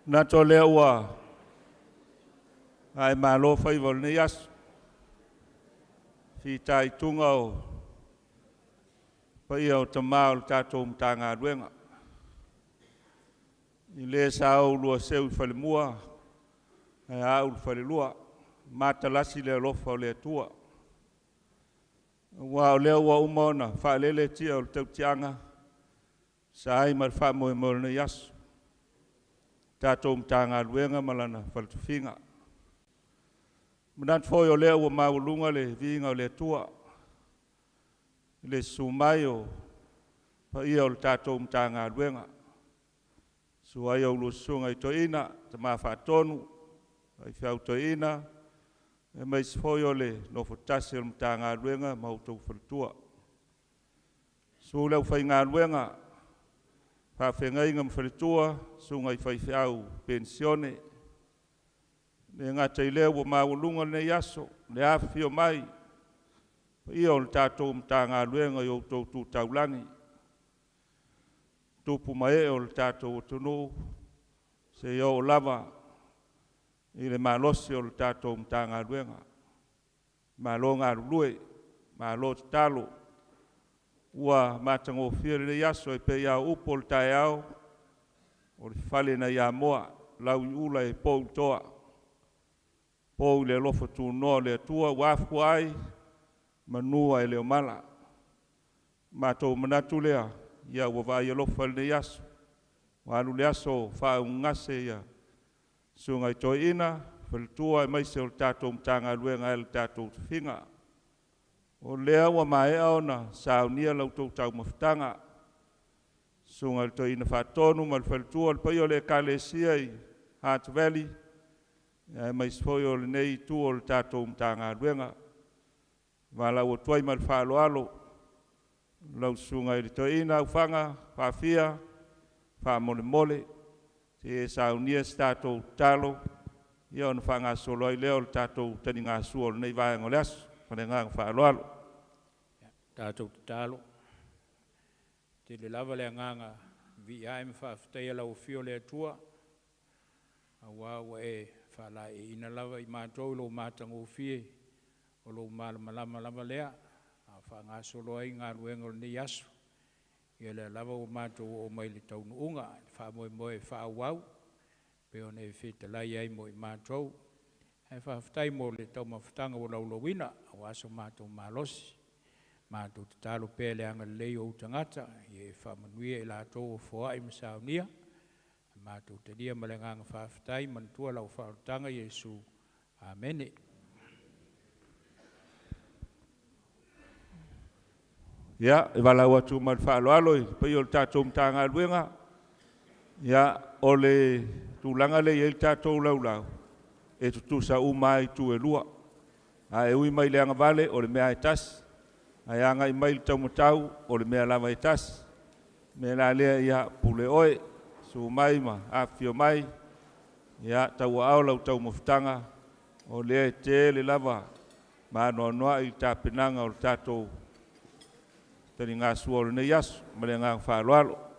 Manatu o lea ua ae malo faiva o lenei aso, fitaituga o paia o tama o le tatou Matagaluega, i le sa oulua seu i falemua ae a au i le falelua, matalasi le alofa o le Atua. Aua o lea ua uma ona faalele tia o le tautiaga e tusa ai ma le faamoemoe o lenei aso, tatou Matagaluega ma lana fale tofiga. E manatu foi o lea ua maualuga le viiga o le Atua i le susu mai o paia o le tatou Matagaluega, susu ai a oulua susuga i Toeaina, Tama Faatonu, Faifeau Toeaina, aemaise foi o le nofo tasi a le Matagaluega ma outou faletua. Susu le aufaigaluega, faafeagaiga ma faletua, susuga i faifeau penisione. E le gata i lea ua maualuga lenei aso i le afifio mai o paia o le tatou Matagaluega i o outou tu taulagi, tupu ma ee o le tatou atunuu seia oo lava i le malosi o le tatou Matagaluega. Malo galulue, malo tatalo, ua matagofie lenei aso. E pei lava o upu o le taeao, o le fale nai Amoa, lau i ula e pou i toa, pou i le alofa tunoa o le Atua ua afua ai manu ae le o mala. Ona matou manatu lea, ia ua vaai alofa i lenei aso, ua alu le aso o faaaaogagase susuga i toeaiina, faletua aemaise o le tatou Matagaluega e ala i tatou tofiga. O lea ua maea ona saunia la outou taumafataga, susuga i le Toeaina Faatonu ma le faletua, le paia o le Ekalesia i Hart Valley, aemaise foi o lenei itu o le tatou Matagaluega. E valaau atu ai ma le faaaloalo lau susuga i le Toeaina Aufaga Faafia, faamolemole se i e saunia se tatou tatalo ona faagasolo ai lea o le tatou taligasua o lenei vaega o le aso. Ma le agaga faaaloalo. Tatou tatalo. E tele lava le agaga viia ae ma faafetaia lau afio le Atua, aua ua e faalaeiina lava i matou i lou matagofie, o lou malamalama lava lea a o faagasolo ai galuega o lenei aso. Ia o lea lava ua matou oo mai i le taunuuga i le faamoemoe e faaauau e pei ona e fetalai ai mo i matou. Ae faafetai mo le taumafataga ua laulauina aua so matou malosi. Matou tatalo pea i le agalelei o ou tagata ia e faamanuia i latou ua foai ma saunia, matou talia ma le agaga faafetai. Manatua lau faaolataga Iesu. Amene. Ia, e valaau atu ma le faaaloalo i le paia o le tatou Matagaluega, ia, o le tulaga lea e i ai le tatou laulau, e tutusa uma lava itu e lua. A e ui mai i le agavale, o le mea lava e tasi, ae a agai mai i le taumatau, o le mea lava e tasi. O le mea la lea, ia pule oe, susu mai ma afifio mai, ia tauaao lau taumafataga, o lea e tele lava ma anoanoai tapenaga o le tatou taligasua o lenei aso. Ma le agaga faaaloalo.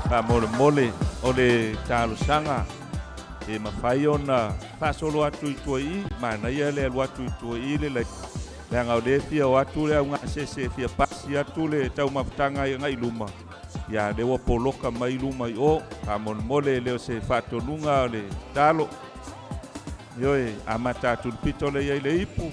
Faamolemole o le talosaga e mafai ona faasolo atu i tua i i, manaia le alu atu i tua i i le leaga o lea e fia o atu le augasese e fia pasi atu le taumafataga agai i luma, ia lea ua poloka mai luma i o. Faamolemole e le o se faatonuga o le tatalo. Ioe, amata atu i le pito lea e i ai le ipu.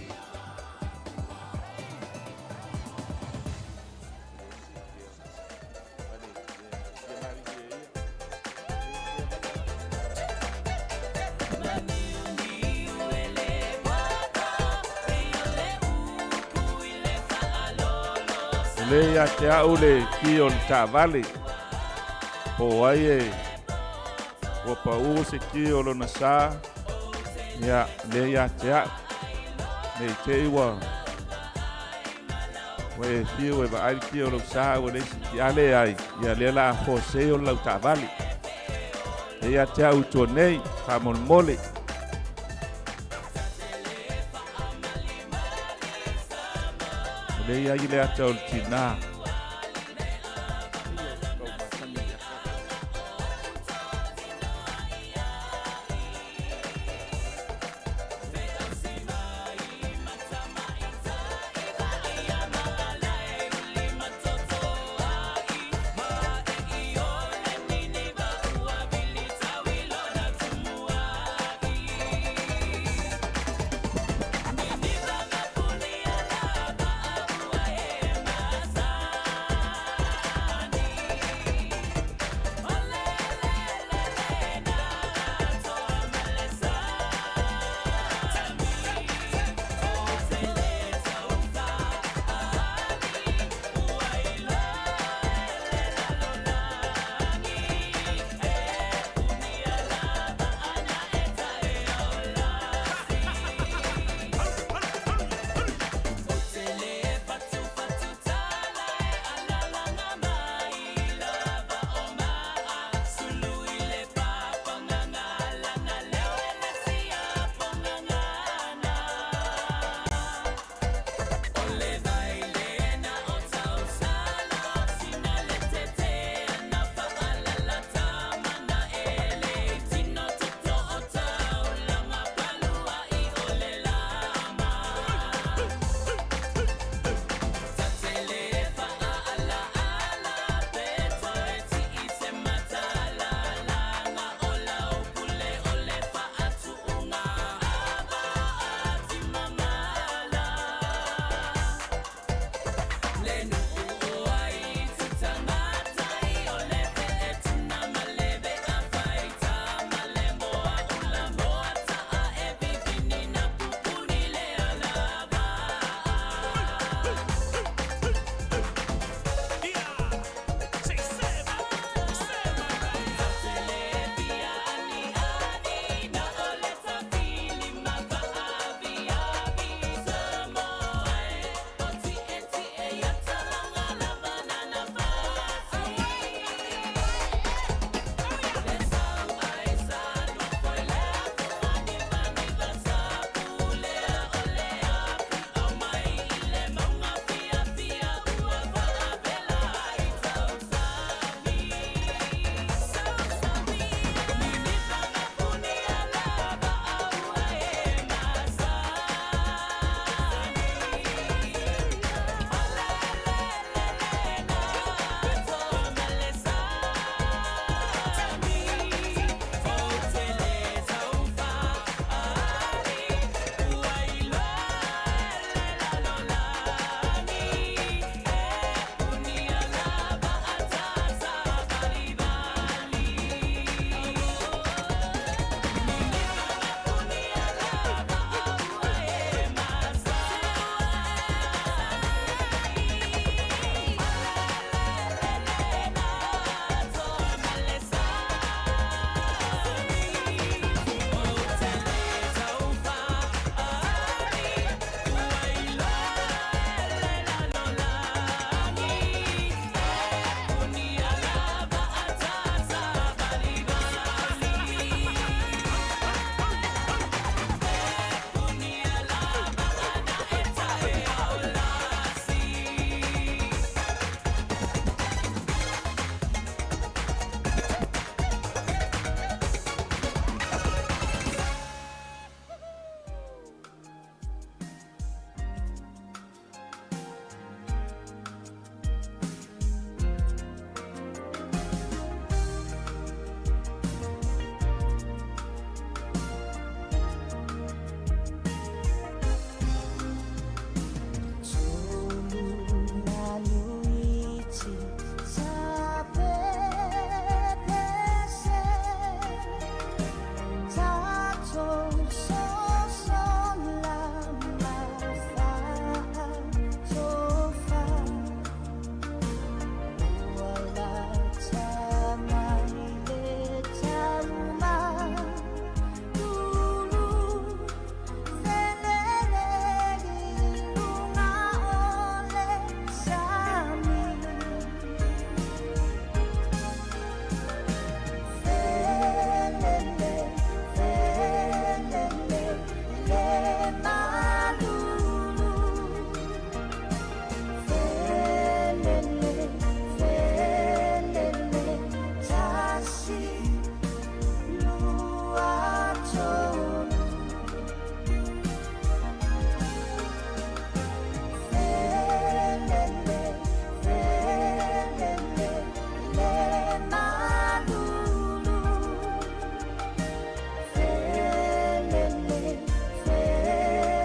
O lea ia te au le ki o le taavale, po o ai e ua pau se ki o lona sa, ia, lea ia te au. Ne i te i ua ua e fiu e vaai le ki o lou sa ua leai se ki, a leai, ia lea o le a fosei o le lau taavale. Lea ia te au i tua nei, faamolemole. O lea e i ai le ata o le tina. Malulu. Felele, felele, tasi, lua, tolu. Felele, felele, le malulu. Felele, felele,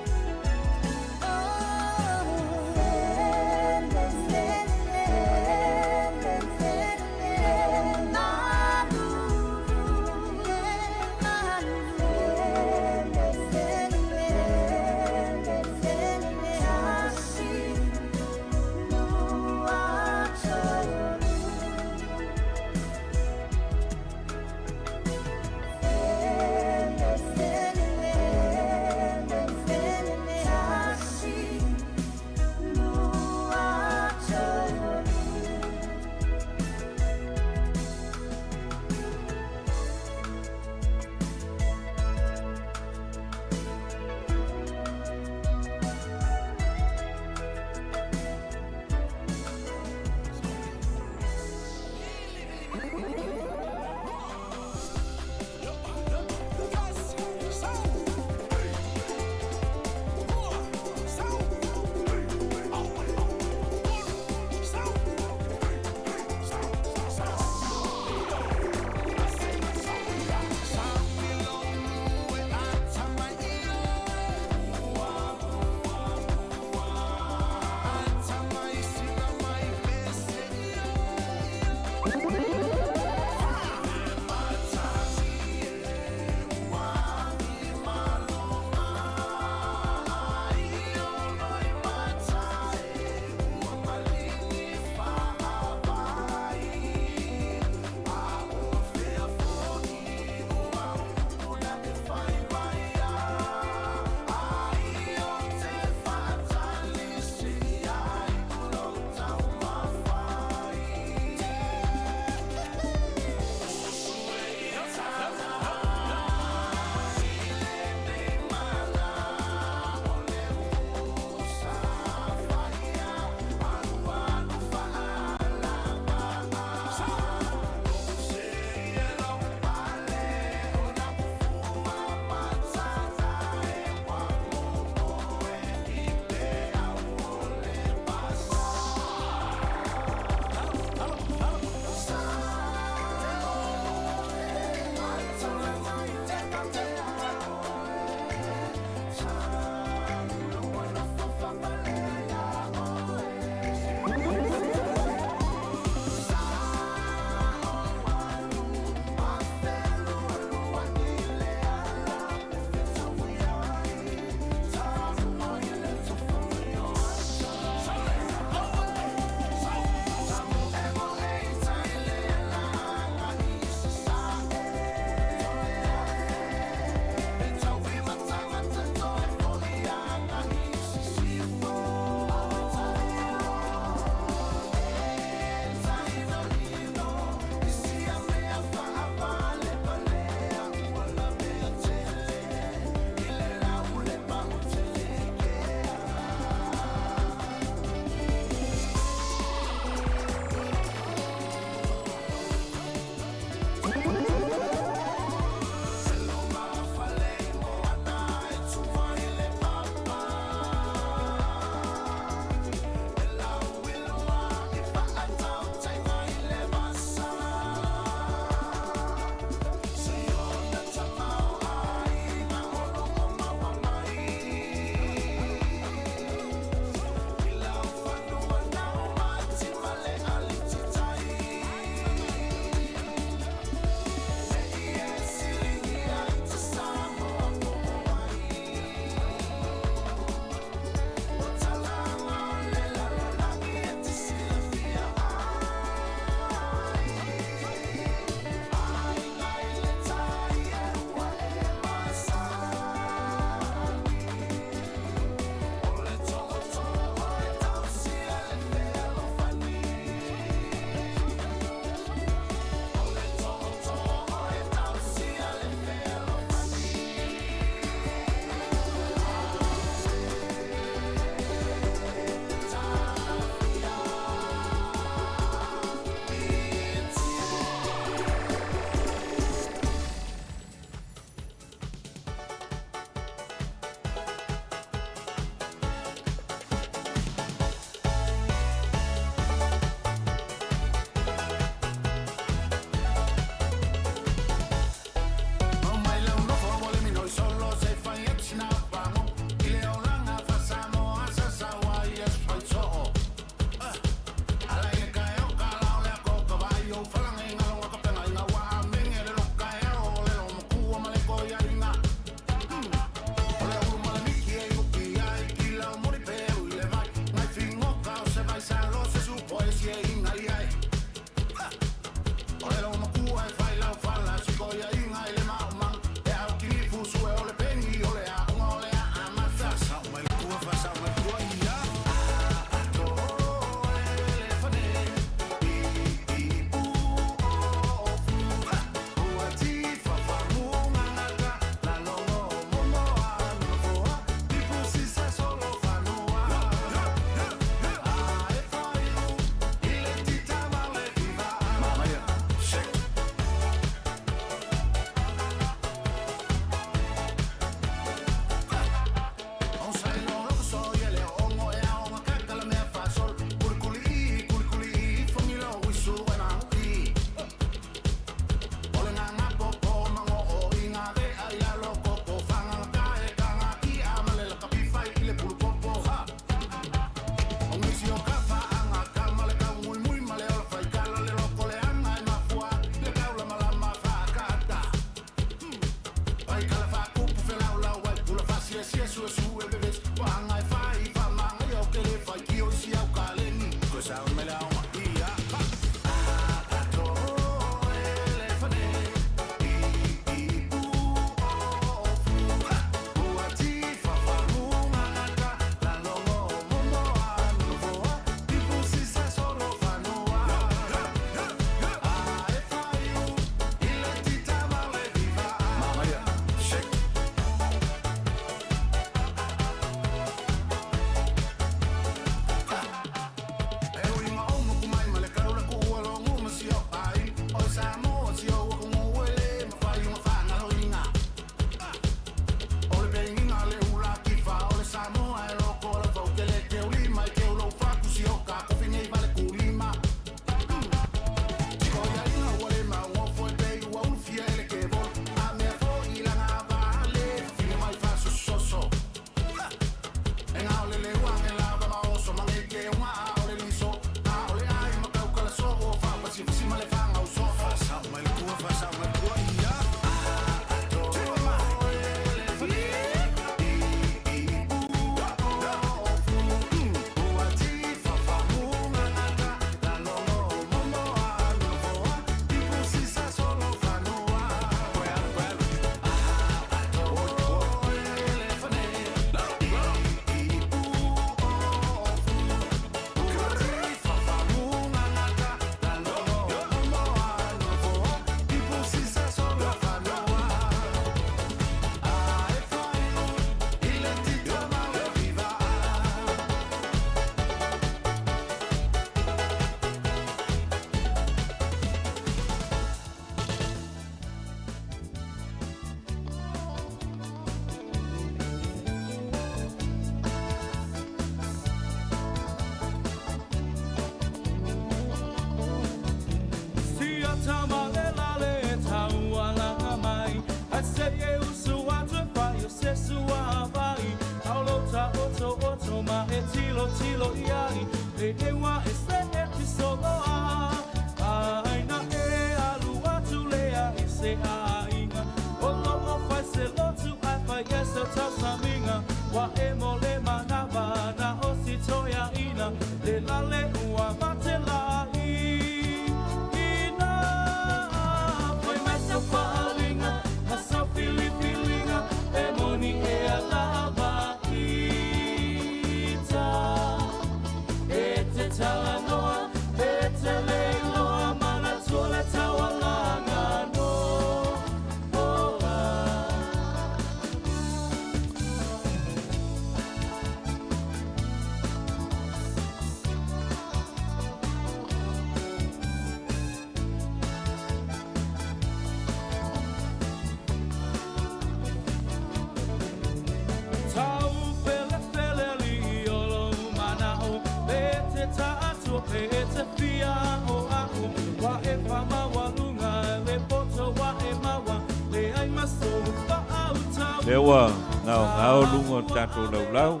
Lea ua gaogao luga o le tatou laulau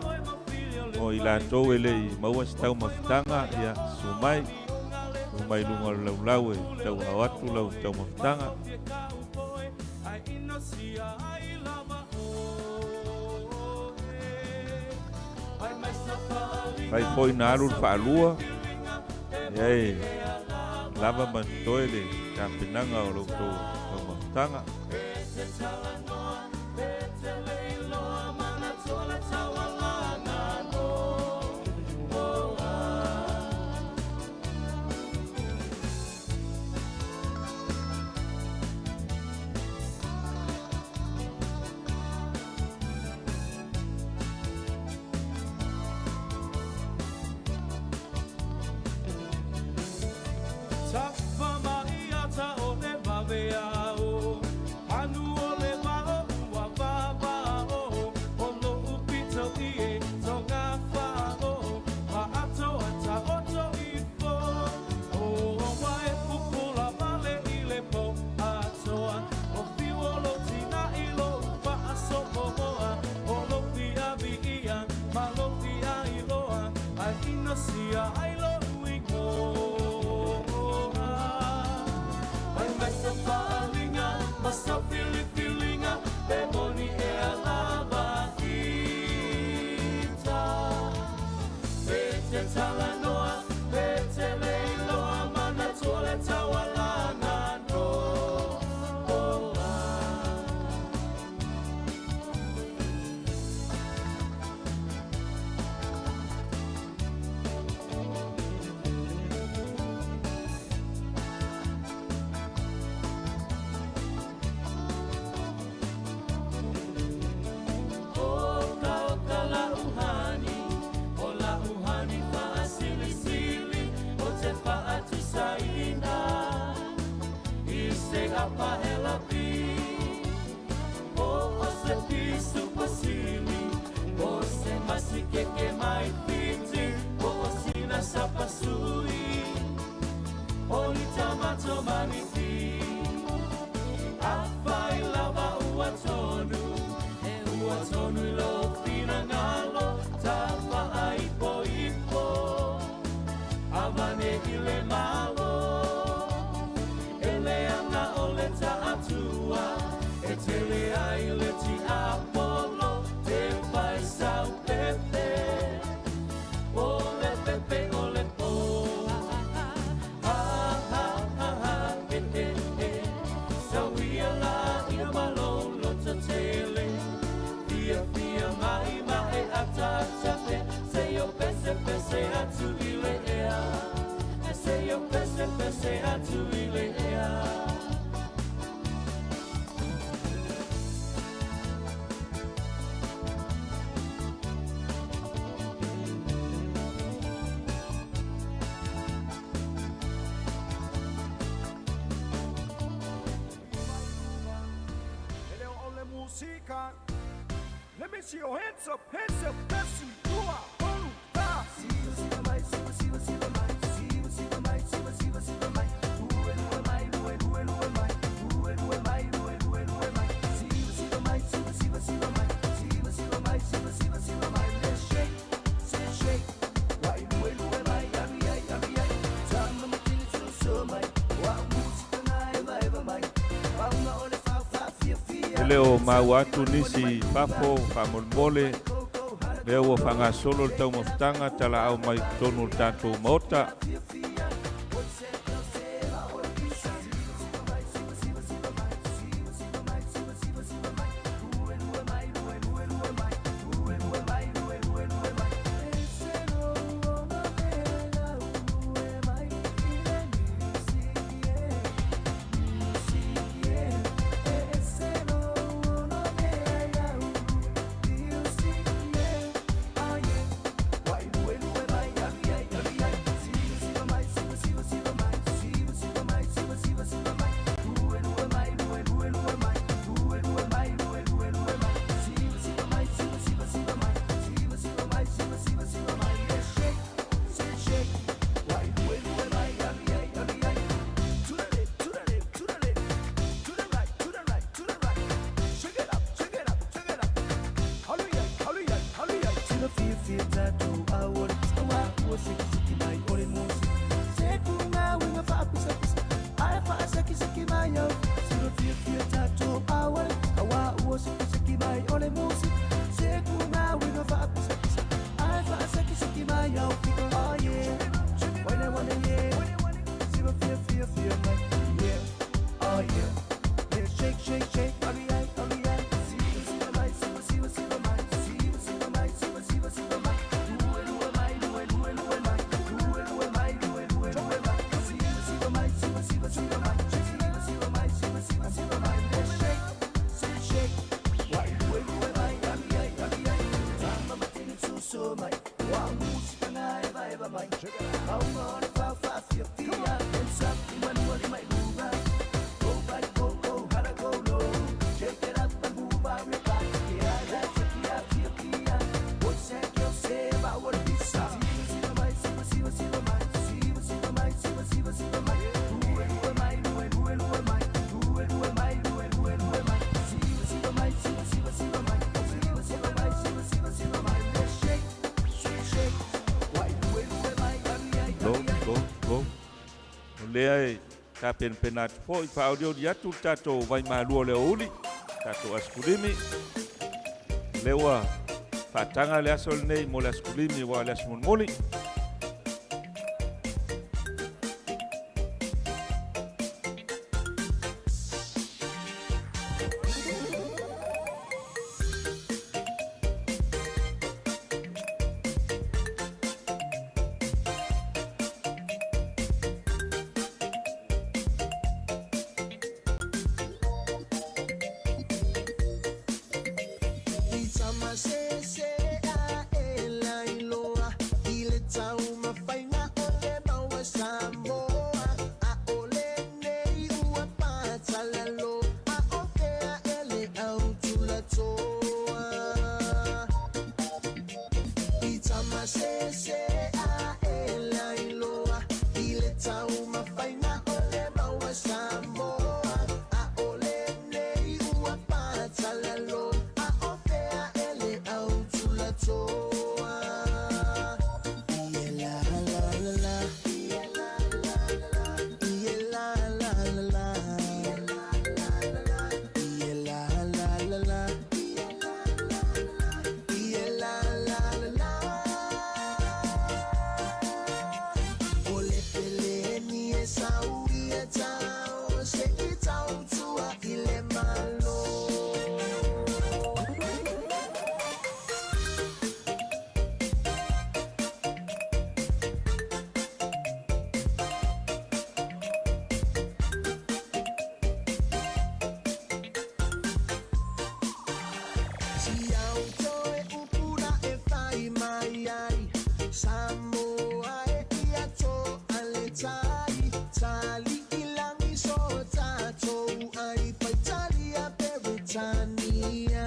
mo i latou e le i maua se taumafataga, ia susu mai, susu mai i luga o le laulau e tauaao atu lau taumafataga. Fai foi na alu le faalua, ia e lava ma totoe le tapenaga o lo outou taumafataga. tele ai le tiapolo te fai sau pepe. O le pepe o le po. Ha ha ha ha he he he. Sauia la ina malo loto tele. Fia fia mai ma e ata ata pe. Se yo pese pese atu i le ea. E se yo pese pese atu i le ea. E le o le musika. Let me see your hands up, hands up, tasi, lua, olu, ta. Siva, siva mai, siva, siva, siva mai, siva, siva mai, siva, siva, siva mai, lue, lue mai, lue, lue, lue mai, lue, lue mai, lue, lue, lue mai, siva, siva mai, siva, siva, siva mai, siva, siva mai, siva, siva, siva mai. Let's shake, say shake. Wai, lue, lue mai, ami, ai, ami, ai. Tama matini tu so mai, wa musika na eva, eva mai. Paunga o le fa, fa, fia, fia. E le o maua atu nisi fafo faamolemole lea ua faagasolo le taumafataga talaau mai totonu o le tatou maota. Shake, shake, shake, ari, ai, ari, ai. Siva, siva, mai, siva, siva, siva, mai. Siva, siva, mai, siva, siva, siva, mai. Lue, lue, mai, lue, lue, lue, mai. Lue, lue, mai, lue, lue, lue, mai. Siva, siva, mai, siva, siva, siva, mai. Siva, siva, mai, siva, siva, siva, mai. Let's shake, say shake. Wai, lue, lue, mai, ami, ai, ami, ai. Tama matini tu so mai. Wa musika na eva, eva mai. Maunga o le fa, fa, fia, fia. Hands up, imanu ali mai luga. Go back, go, go, hara, go, low. Shake it up and move out your body. Yeah, that's it, yeah, yeah, yeah. What's that girl say about what it is? Siva, siva, mai, siva, siva, siva, mai. Siva, siva, mai, siva, siva, siva, mai. Lue, lue, mai, lue, lue, lue, mai. Lue, lue, mai, lue, lue, lue, mai. Siva, siva, mai, siva, siva, siva, mai. Siva, siva, mai, siva, siva, siva, mai. Let's shake, shake, shake. Wai, lue, lue, mai, ami, ai, Lo, ami, ai. lo, lo. O lea e tapenapena atu foʻi faaolioli atu le tatou vaimalua o le aoauli, tatou asikulimi. Lea ua faataga le aso lenei mo le asikulimi ua le aso mulimuli. Peretania.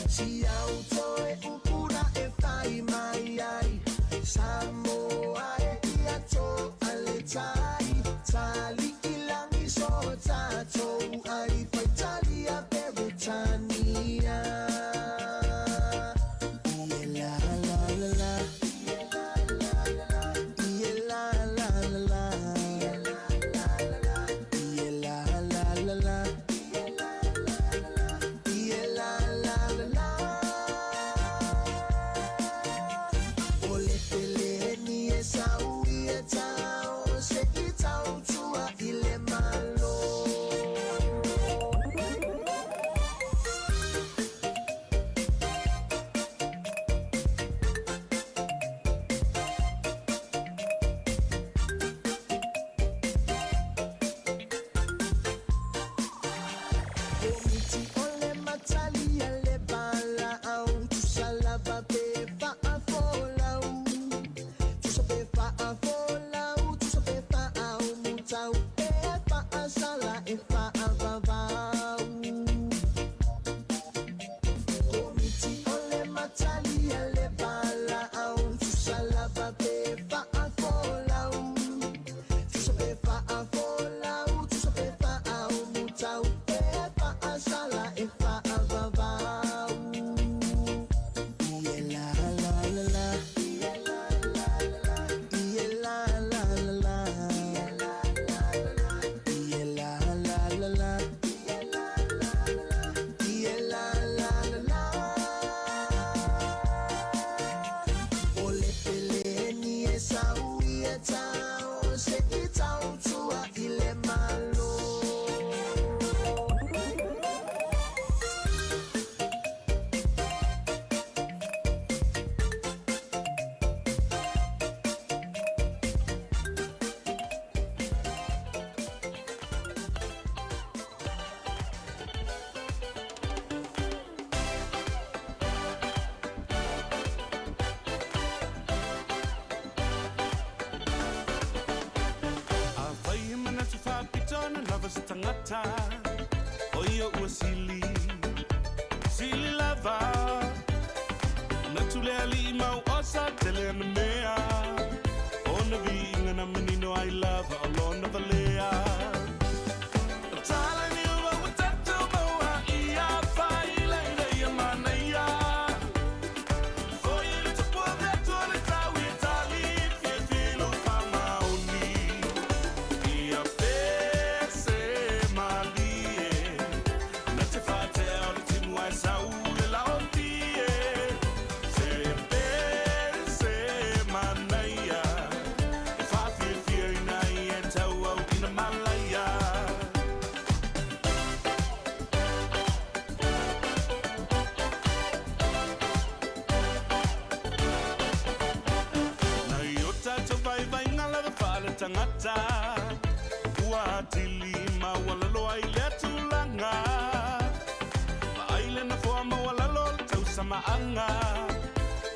Si auto e upura e fai mai ai Samoa e ia to ale tai Tali ilangi so tatou ai Faitalia Peretania. Ie la la la la. Ie la la la la. Ie la la la la. Ie la la la la. O le pele ni e sau i e tau Se i tau tua i le malo. Komiti o le matalia le bala au Tusa lava pe faafolau. Tusa pe faafolau, tusa pe faaumutau Pe faasala e faavavau. Komiti o le matalia le bala au Tusa lava pe faafolau. Tusa pe faafolau, tusa pe faaumutau Pe faasala e faavavau. Ie la la la la. Ie la la la la. Ie la la la la. Ie la la la la. O le pele ni e sau i e tau Se i tau tua i le malo. Afai he manatu faapitoa lava se tagata o ia ua sili sili lava manatu le alii mau osa tele ana mea ona viiga na manino ai lava o lona valea. Tala ni ua ua tatou maua ia faila ina ia manaia. Foi le tupua vetoa le tau i tali fiafia lou faamaoni. Ia pese malie na te faatea o le timu ae sau le laotie. Se pese manaia e faafiafia ina ia tauau ina malaia. Nai o tatou vaivaiga lava faaletagata ua atili maualalo ai lea tulaga vaai le nofoa maualalo o le tausamaaga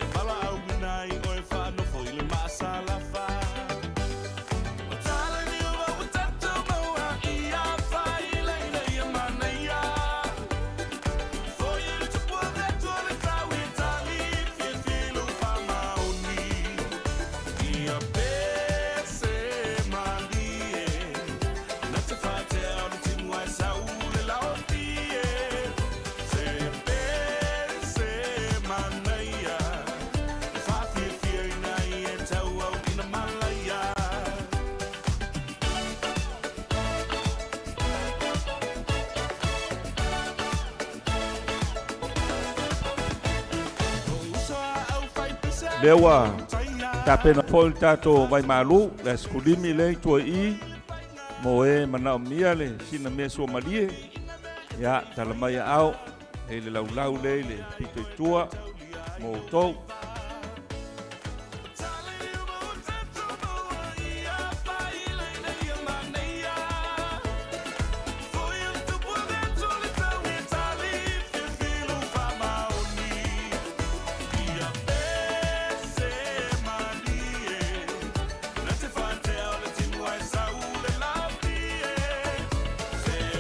e valaauina ai oe faanofo i le maasalafa. O tala ni ua ua tatou maua ia faila ina ia manaia. Foi le tupua vetoa le tau i tali fiafia lou faamaoni. Ia pese malie na te faatea o le timu ae sau le laotie. Se pese manaia e faafiafia ina ia tauau ina malaia. O uso a au faipese Lea ua taia tapena foi le tatou vaimalu le asikulimi lea i tua i mo e manaomia le sina mea suamalie ia tala mai aao e le laulau lea i le pito i tua mo outou. Se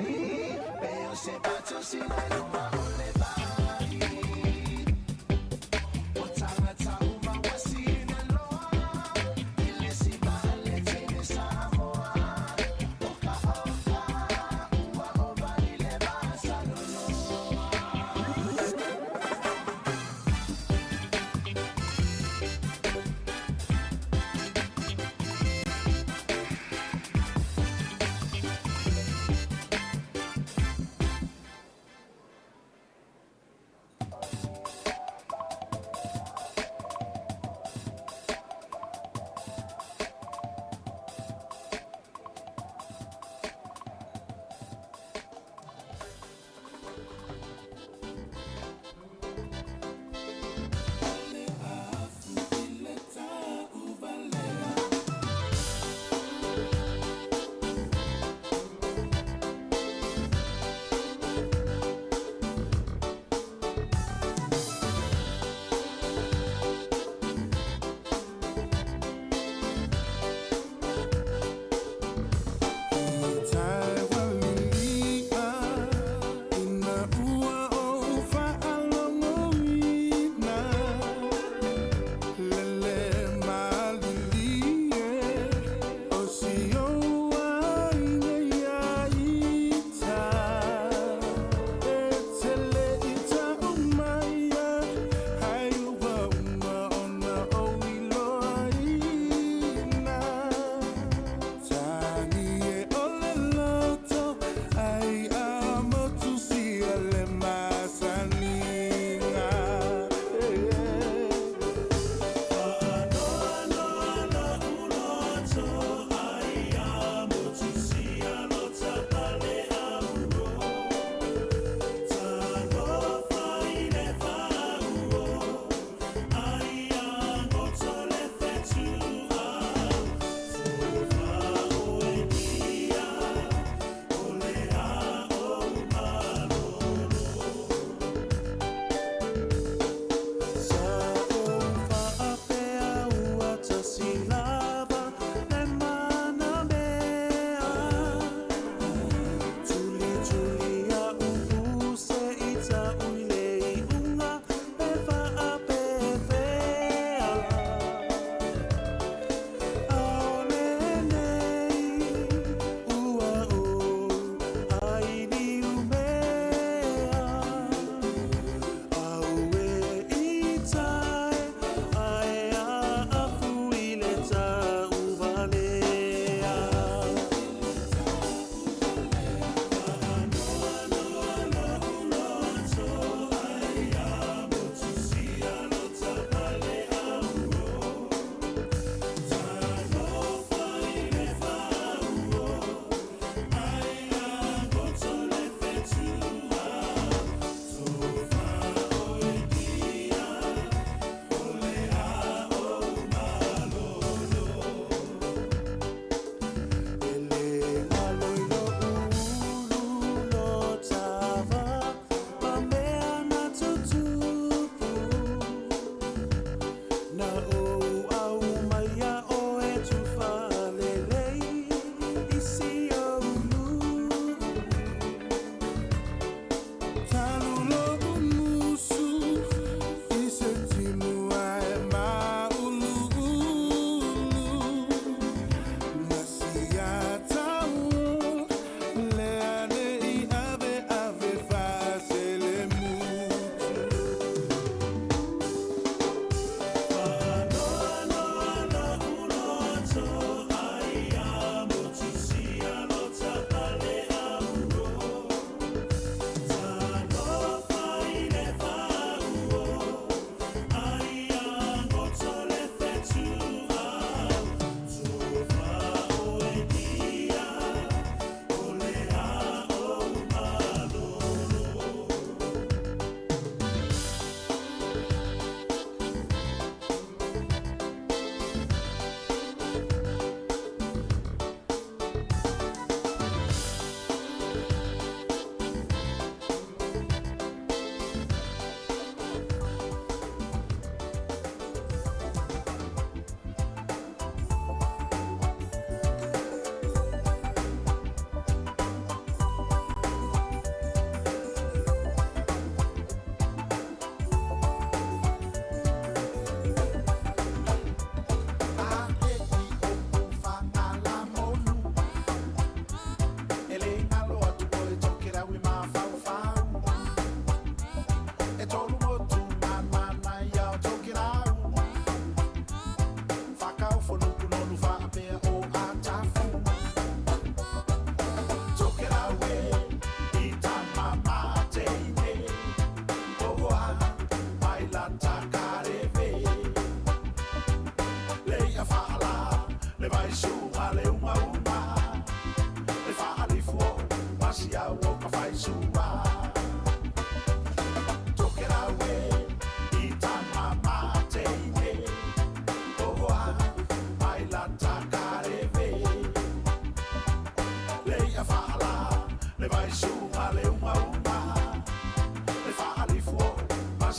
Pe o se pato sina i luma o le vai. O tangata uma wa sina loa. I le si le tele Samoa. Oka oka, ua ova i le vasaloloa.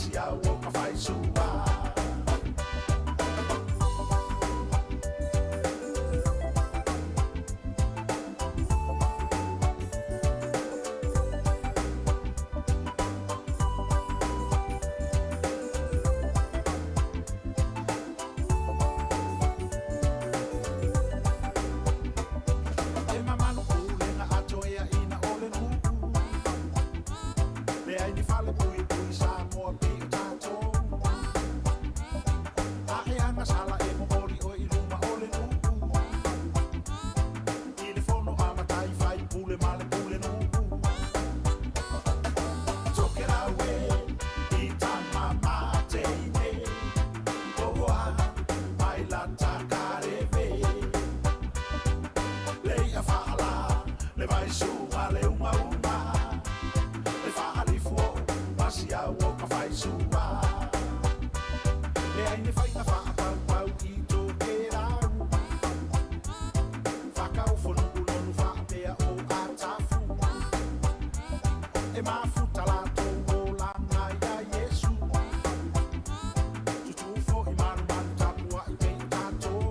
si au o ka faisua. E mamalu pulega atoea ina o le nuu. Leai ni fale puipui Samoa pei o tatou. Ae agasala e momoli oe i luma o le nuu. I le fono a matai fai pule ma le pule nuu. Tokelau e i tama mateine. Oa mai la takareve. Le ia faala le vaisuga le umauma. Le faalifu o masiau o ka faisua. Leai ni faiga faapaupau i Tokelau. Fakaofonuu lonu faapea o atafu. E mafuta latou olaga ia Iesu. Tutū fo'i malumalu tapua'i pei o tatou.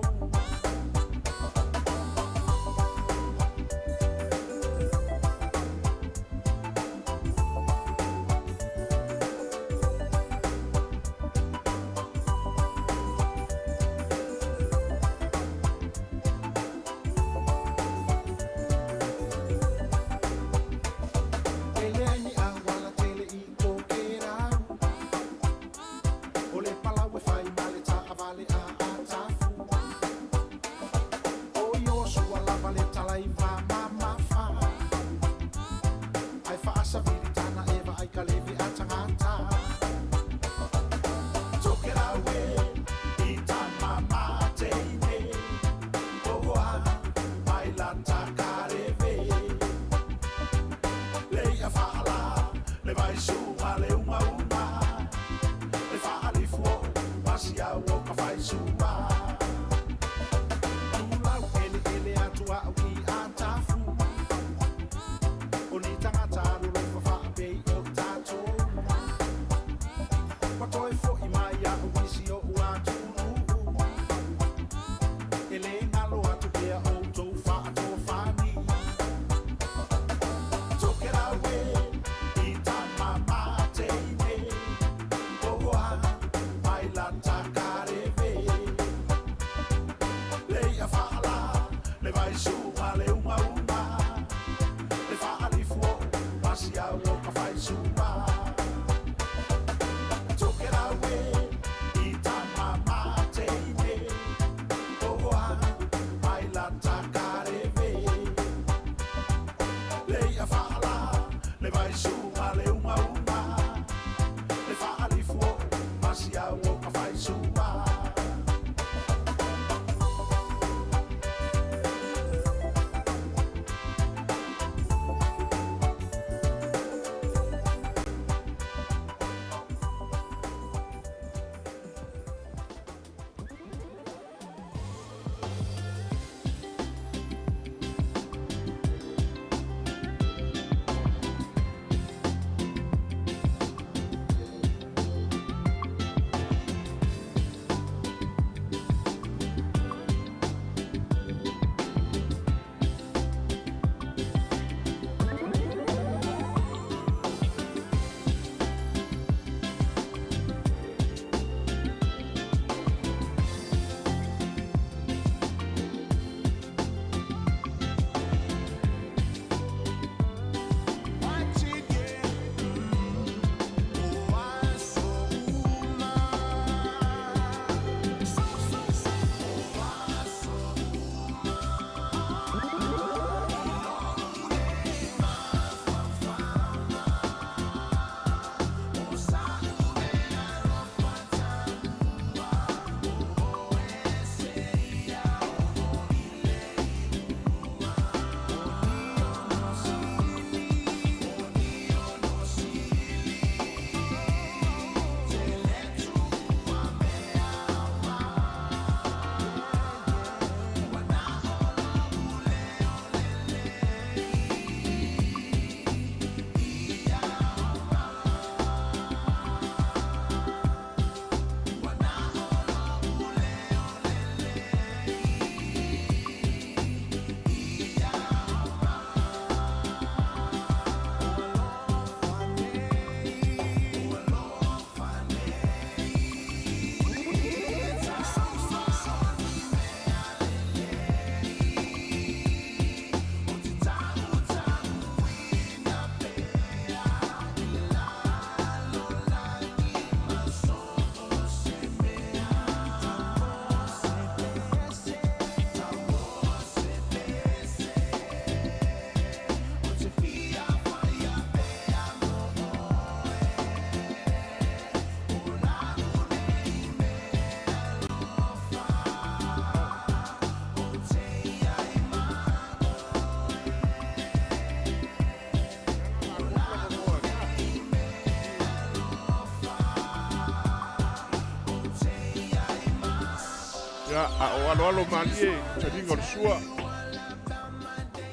Ia, a o aloalo malie i taliga o le sua,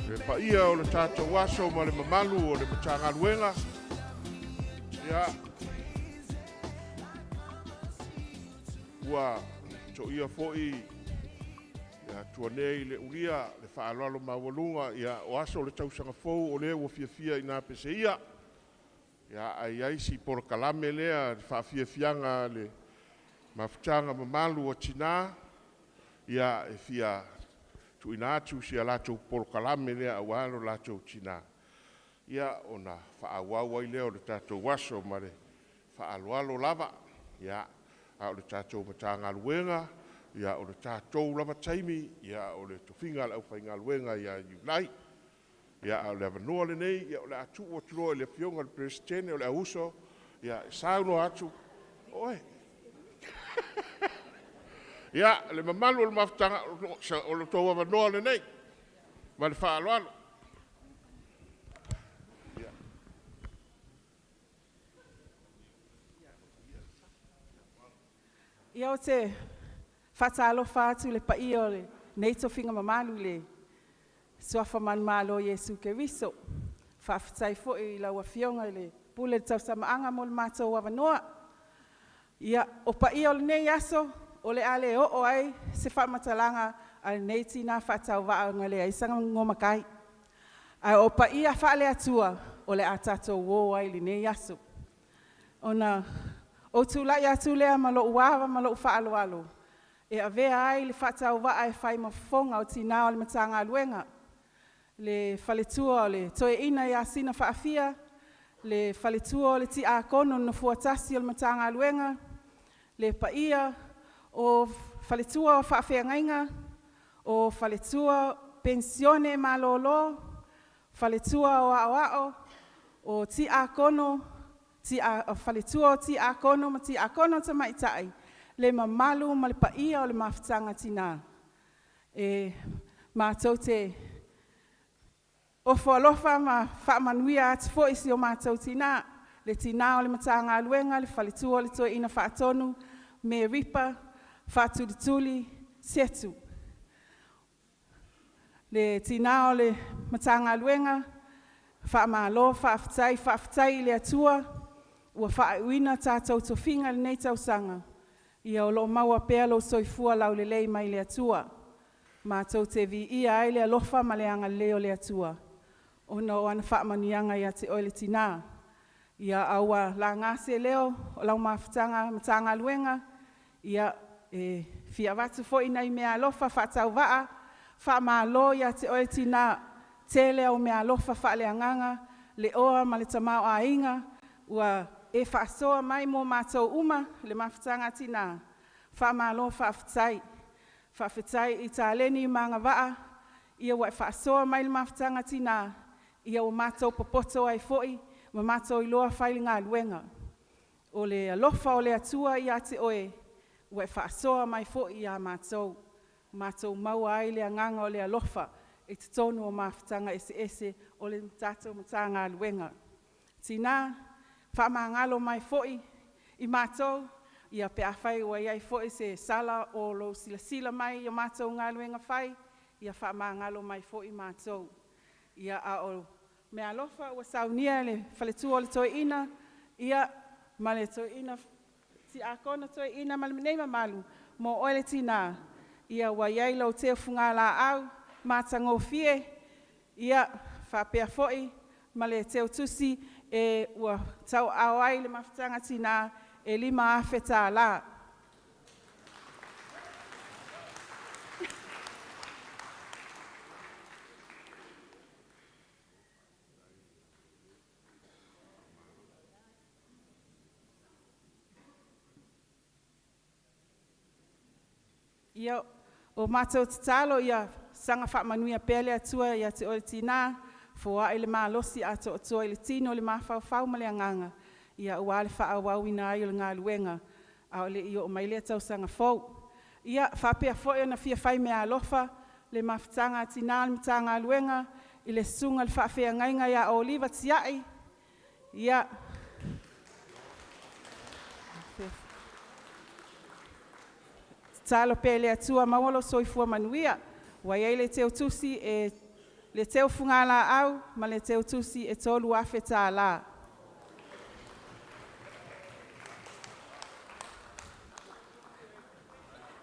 le paia o le tatou aso ma le mamalu o le Matagaluega, ia, ua toia foi Atua nei le ulia le faaaloalo maualuga, ia o aso o le tausaga fou o lea ua fiafia ina peseia. Ia, ae i ai si polokalame lea le faafiafiaga a le mafutaga mamalu a Tina, ia e fia tuuina atu si a latou polokalame lea aua lo latou tina, ia ona faaauau ai lea o le tatou aso ma le faaaloalo lava. Ia, a o le tatou Matagaluega, ia o le tatou lava taimi, o le tofiga a le aufaigaluega ia Iulai. Ia, a o le avanoa lenei o le a tuu atu loa i le Afioga i le Peresetene o le Auuso e saunoa atu. O oe. Ia, le mamalu o le mafutaga, o lo outou avanoa lenei. Ma le faaaloalo. Ia, ou te faatalofa atu i le paia o lenei tofiga mamalu i le Suafa manumalo o Iesu Keriso. Faafetai foi i lau Afioga i le Pule o le Tausamaaga mo le matou avanoa. Ia, o paia o lenei aso o le a le oo i ai se faamatalaga a lenei tina faatauvaa ona e leai sana matai, a o paia faale-Atua o le a tatou o ai i lenei aso. Ona ou tulai atu lea ma lou ava ma lou faaaloalo e avea ai le faatauvaa e fai ma fofoga o Tina o le Matagaluega, le faletua o le Toeaina ia Sinafaafia, le faletua o le Tiakono o le Nofoa 1 o le Matagaluega, le paia o faletua o faafeagaiga, o faletua penisione malolo, faletua o aoao, o Tiakono, faletua o Tiakono ma Tiakono Tamaitai, le mamalu ma le paia o le Mafutaga a Tina. E matou te ofo alofa ma faamanuia atu foi i si o matou tina, le tina o le Matagaluega, le faletua o le Toeaina Faatonu Meripa Faatulituli Setu. Le tina o le Matagaluega, faamalo faafetai. Faafetai i le Atua ua faaiuina tatou tofiga i lenei tausaga. Ia o lo o maua pea lou soifua laulelei mai le Atua. Matou te viia ai le alofa ma le agalelei o le Atua ona o ana faamanuiaga ia te oe le tina. Ae ua laga se leo o lau mafutaga Matagaluega, e fia avatu foi nai meaalofa faatauvaa. Faamalo ia te oe tina, tele au meaalofa faaleagaga, le oa ma le tamaoaiga ua e faasoa mai mo matou uma le mafutaga a Tina, faamalo faafetai. Faafetai i taleni ma agavaa ua e faasoa mai i le mafutaga a Tina, ua matou popoto ai foi ma matou iloa fai le galuega. O le alofa o le Atua ia te oe ua e faasoa mai foi ia matou, ua matou maua ai le agaga o le alofa i totonu o mafutaga eseese o le tatou Matagaluega. Tina, faamagalo mai foi i matou pe afai ua i ai foi se sala o lou silasila mai i a matou galuega fai, ia faamagalo mai foi matou. A o meaalofa ua saunia e le faletua o le Toeaina ma le Tiakono Toeaina ma lenei mamalu mo oe le tina, ua i ai lau teu fugalaau matagofie faapea foi ma le teutusi ua tauaao ai le Mafutaga a Tina e $5,000. Ia, o matou tatalo ia saga faamanuia pea le Atua ia te oe le tina, foai le malosi atoatoa i le tino, le mafaufau ma le agaga aua le faaauauina ai o le galuega a o le i oo mai lea tausaga fou. Ia faapea foi ona fia fai meaalofa le Mafutaga a Tina a le Matagaluega i le susuga i le faafeagaiga ia Oliva Tiai, Tatalo pea i le Atua maua lou soifua manuia. Ua i ai le teutusi e le teu fugalaau ma le teutusi e $3,000 $.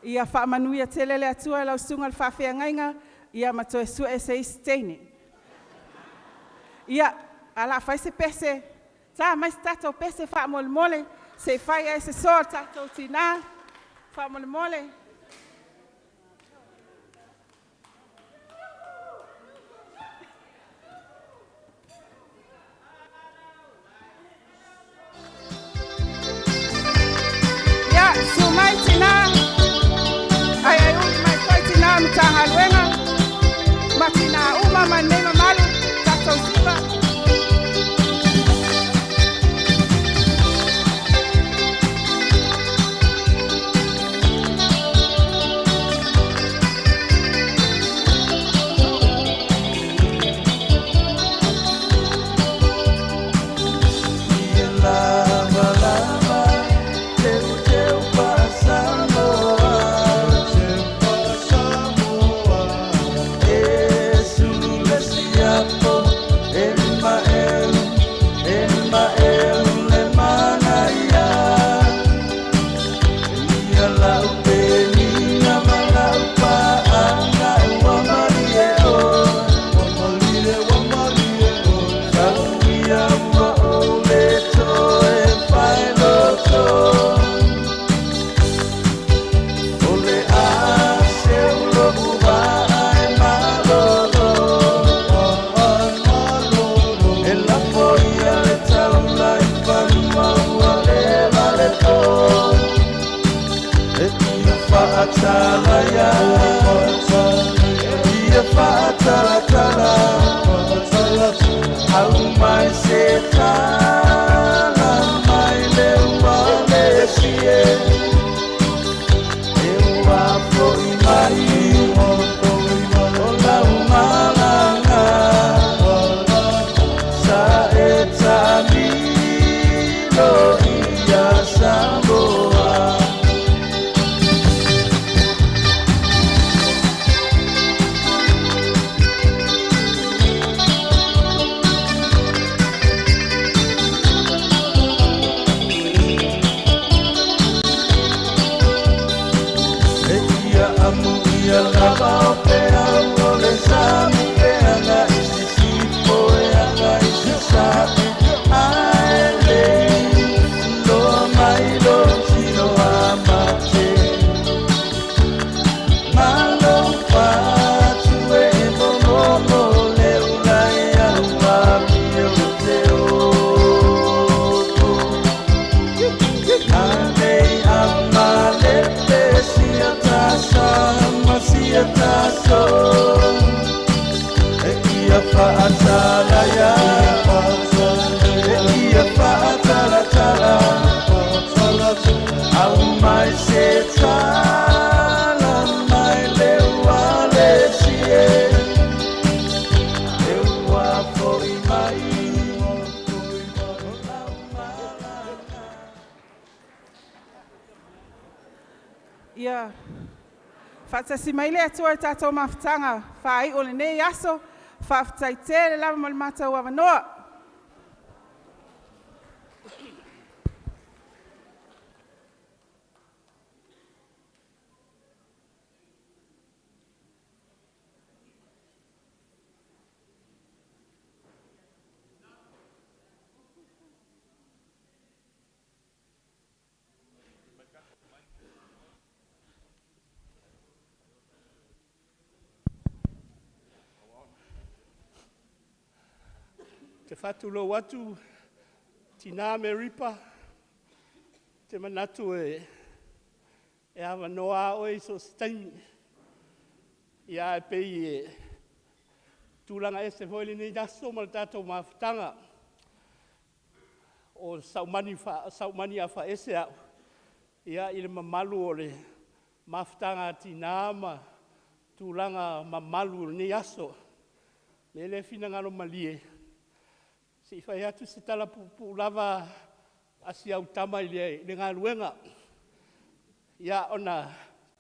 Ia faamanuia tele le Atua i lau susuga i le faafeagaiga ma toe sue se isi teine. Ia, ae o le a fai se pese, ta mai se tatou pese faamolemole se i fai ai se soo o le tatou tina faamolemole. Ia, susu mai tina, aiaiuli mai foi tina o le Matagaluega ma tina uma ma lenei mamalu tatou siva. Ia lava lava teuteu faa-Samoa. E sulu le siapo e maeu, e maeu le manaia. Ia lau penina ma lau paaaga ua malie oe. Ua malie, ua malie oe. Talu ia ua ou le toe faeloto. O le a seu lo'u vaa e malolo. E lafo ia le taula i fanua ua leva le po. E ia faatala ia, e ia faatalatala. Au mai se tala mai le ua le sie. E ua fo'i mai o lau malaga. Sa e taamilo ia Samoa. E ia amu ia lava o peau o le sami e aga i sisifo e aga i sasae. Ae lei loa mai lou tino a mate. Malo fatu e momomo le ula e au a mio te oto. Anei amalepe sia tasa ma sia taso. E ia faatala ia, e ia faatalatala. Au mai se tala mai le ua le sie. E ua fo'i mai o lau malaga. Ia faatasi mai le Atua i tatou mafutaga faaiu o lenei aso. Faafetai tele lava mo le matou avanoa. Te faatulou atu tina me Ripa, te manatu e avanoa lava oe i so o se taimi. Ia ae pei e tulaga ese foi lenei aso ma le tatou mafutaga. O sau mani afaese au i le mamalu o le mafutaga a tina ma tulaga mamalu o lenei aso. O le mea lea finagalo malie, se i fai atu se tala puupuu lava a si au tama i le galuega, ia ona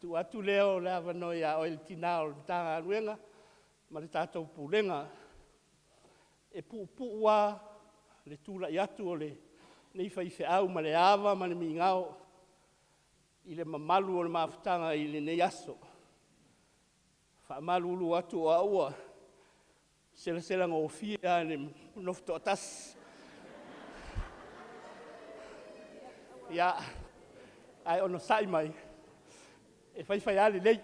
Tuu atu lea o le avanoa ia oe le tinā o le Matagaluega ma le tatou Pulega. E puupuu lava le tulai atu o lenei faifeau ma le ava ma le migao i le mamalu o le mafutaga i lenei aso. E faamalulu atu o au ua selasela gofie lava i le nofo toatasi. Ia, ae onosai mai, e fai fai lava lelei.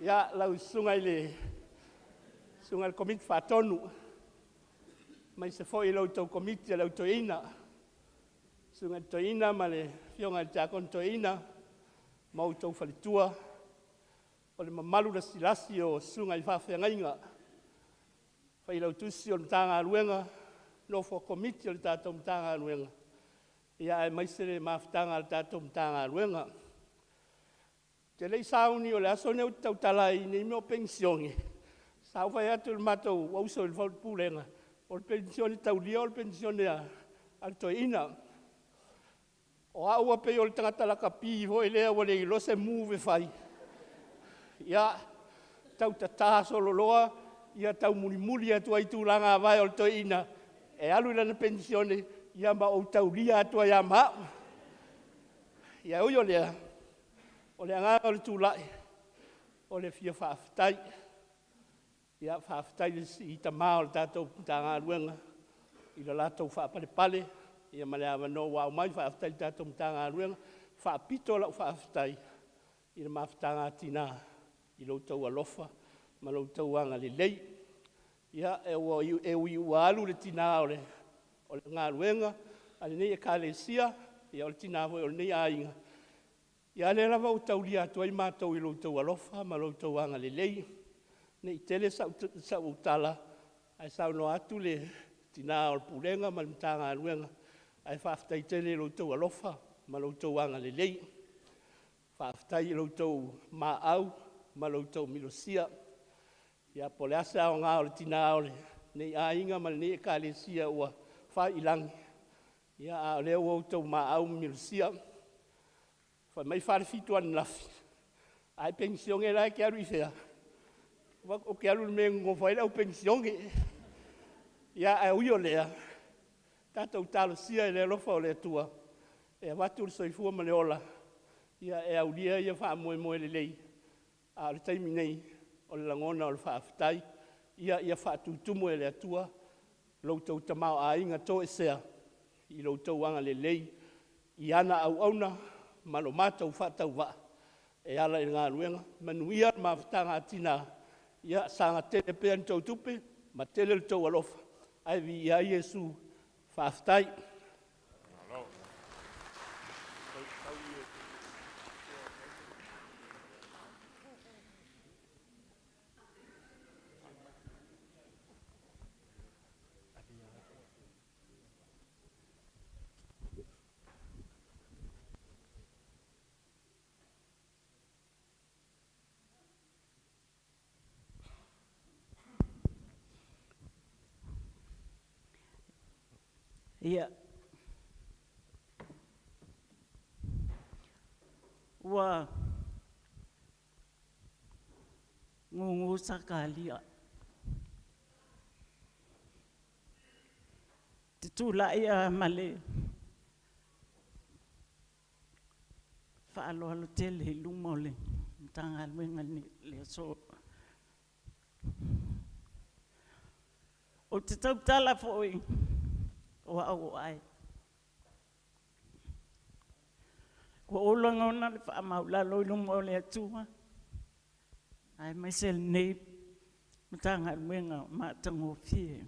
Ia, lau Susuga i le Komiti Faatonu aemaise foi la outou Komiti o le Au Toeaina, Susuga i le Toeaina ma le Afioga i le Tiakono Toeaina ma outou faletua, o le mamalu lasilasi o susuga i faafeagaiga, Failautusi o le Matagaluega, nofoa Komiti o le tatou Matagaluega, aemaise le mafutaga a le tatou Matagaluega. Ou te le i sauni o le aso lenei ou te tautala ai i mea o penisione, sa ou fai atu i le matou uso i le Pulega, o le penisione taulia o le penisione a le toeaina. O au e pei o le tagata lakapi foi lea ua le iloa se move e fai, ia, tau tata solo loa taumulimuli atu ai i tulaga vae o le toeaina e alu i lana penisione ma ou taulia atu ai lava ma au. Ae ui o lea, o le agaga o le tulai, o le fia faafetai. Ia faafetai i tama o le tatou Matagaluega i le latou faapalepale ma le avanoa ua aumai. Faafetai i le tatou Matagaluega. E faapito lau faafetai i le mafutaga a tina i lo outou alofa ma lo outou agalelei. Ia, e ui ua alu le tina o le galuega a lenei Ekalesia, o le tina foi o lenei aiga, a o lea lava ua taulia atu ai matou i lo outou alofa ma lo outou agalelei. Ne i tele sau tala ae saunoa atu le tina o le Pulega ma le Matagaluega, ae faafetai tele i lo outou alofa ma lo outou agalelei. Faafetai i lo outou maau ma lo outou minosia. Ia po o le a se aoga o le tina o lenei aiga ma lenei Ekalesia ua fai i lagi, a o lea ua outou maau ma minosia. Fai mai Falefitu ananafi, a e penisione la e te alu i fea? Ou fai atu, ou te alu i le mea e nonofo ai le au penisione. Ia, ae ui o lea, tatou talosia i le alofa o le Atua e avatu le soifua ma le ola e aulia ia faamoemoe lelei, a o le taimi nei, o le lagona o le faafetai. Ia faatutumu e le Atua lo outou tamaoaiga toesea i lo outou agalelei i ana auauna ma lo matou faatauvaa e ala i le galuega. Manuia le mafutaga a tina, ia saga tele pea ni tou tupe ma tele lo outou alofa, ae viia ai Iesu. Faafetai. Ia, ua gugu Sakalia, ou te tulai lava ma le faaaloalo tele i luma o le Matagaluega i le aso. Ou te tautala foi o au o Ai. Ua ou lagona le faamaualalo i luma o le Atua, aemaise lenei Matagaluega matagofie.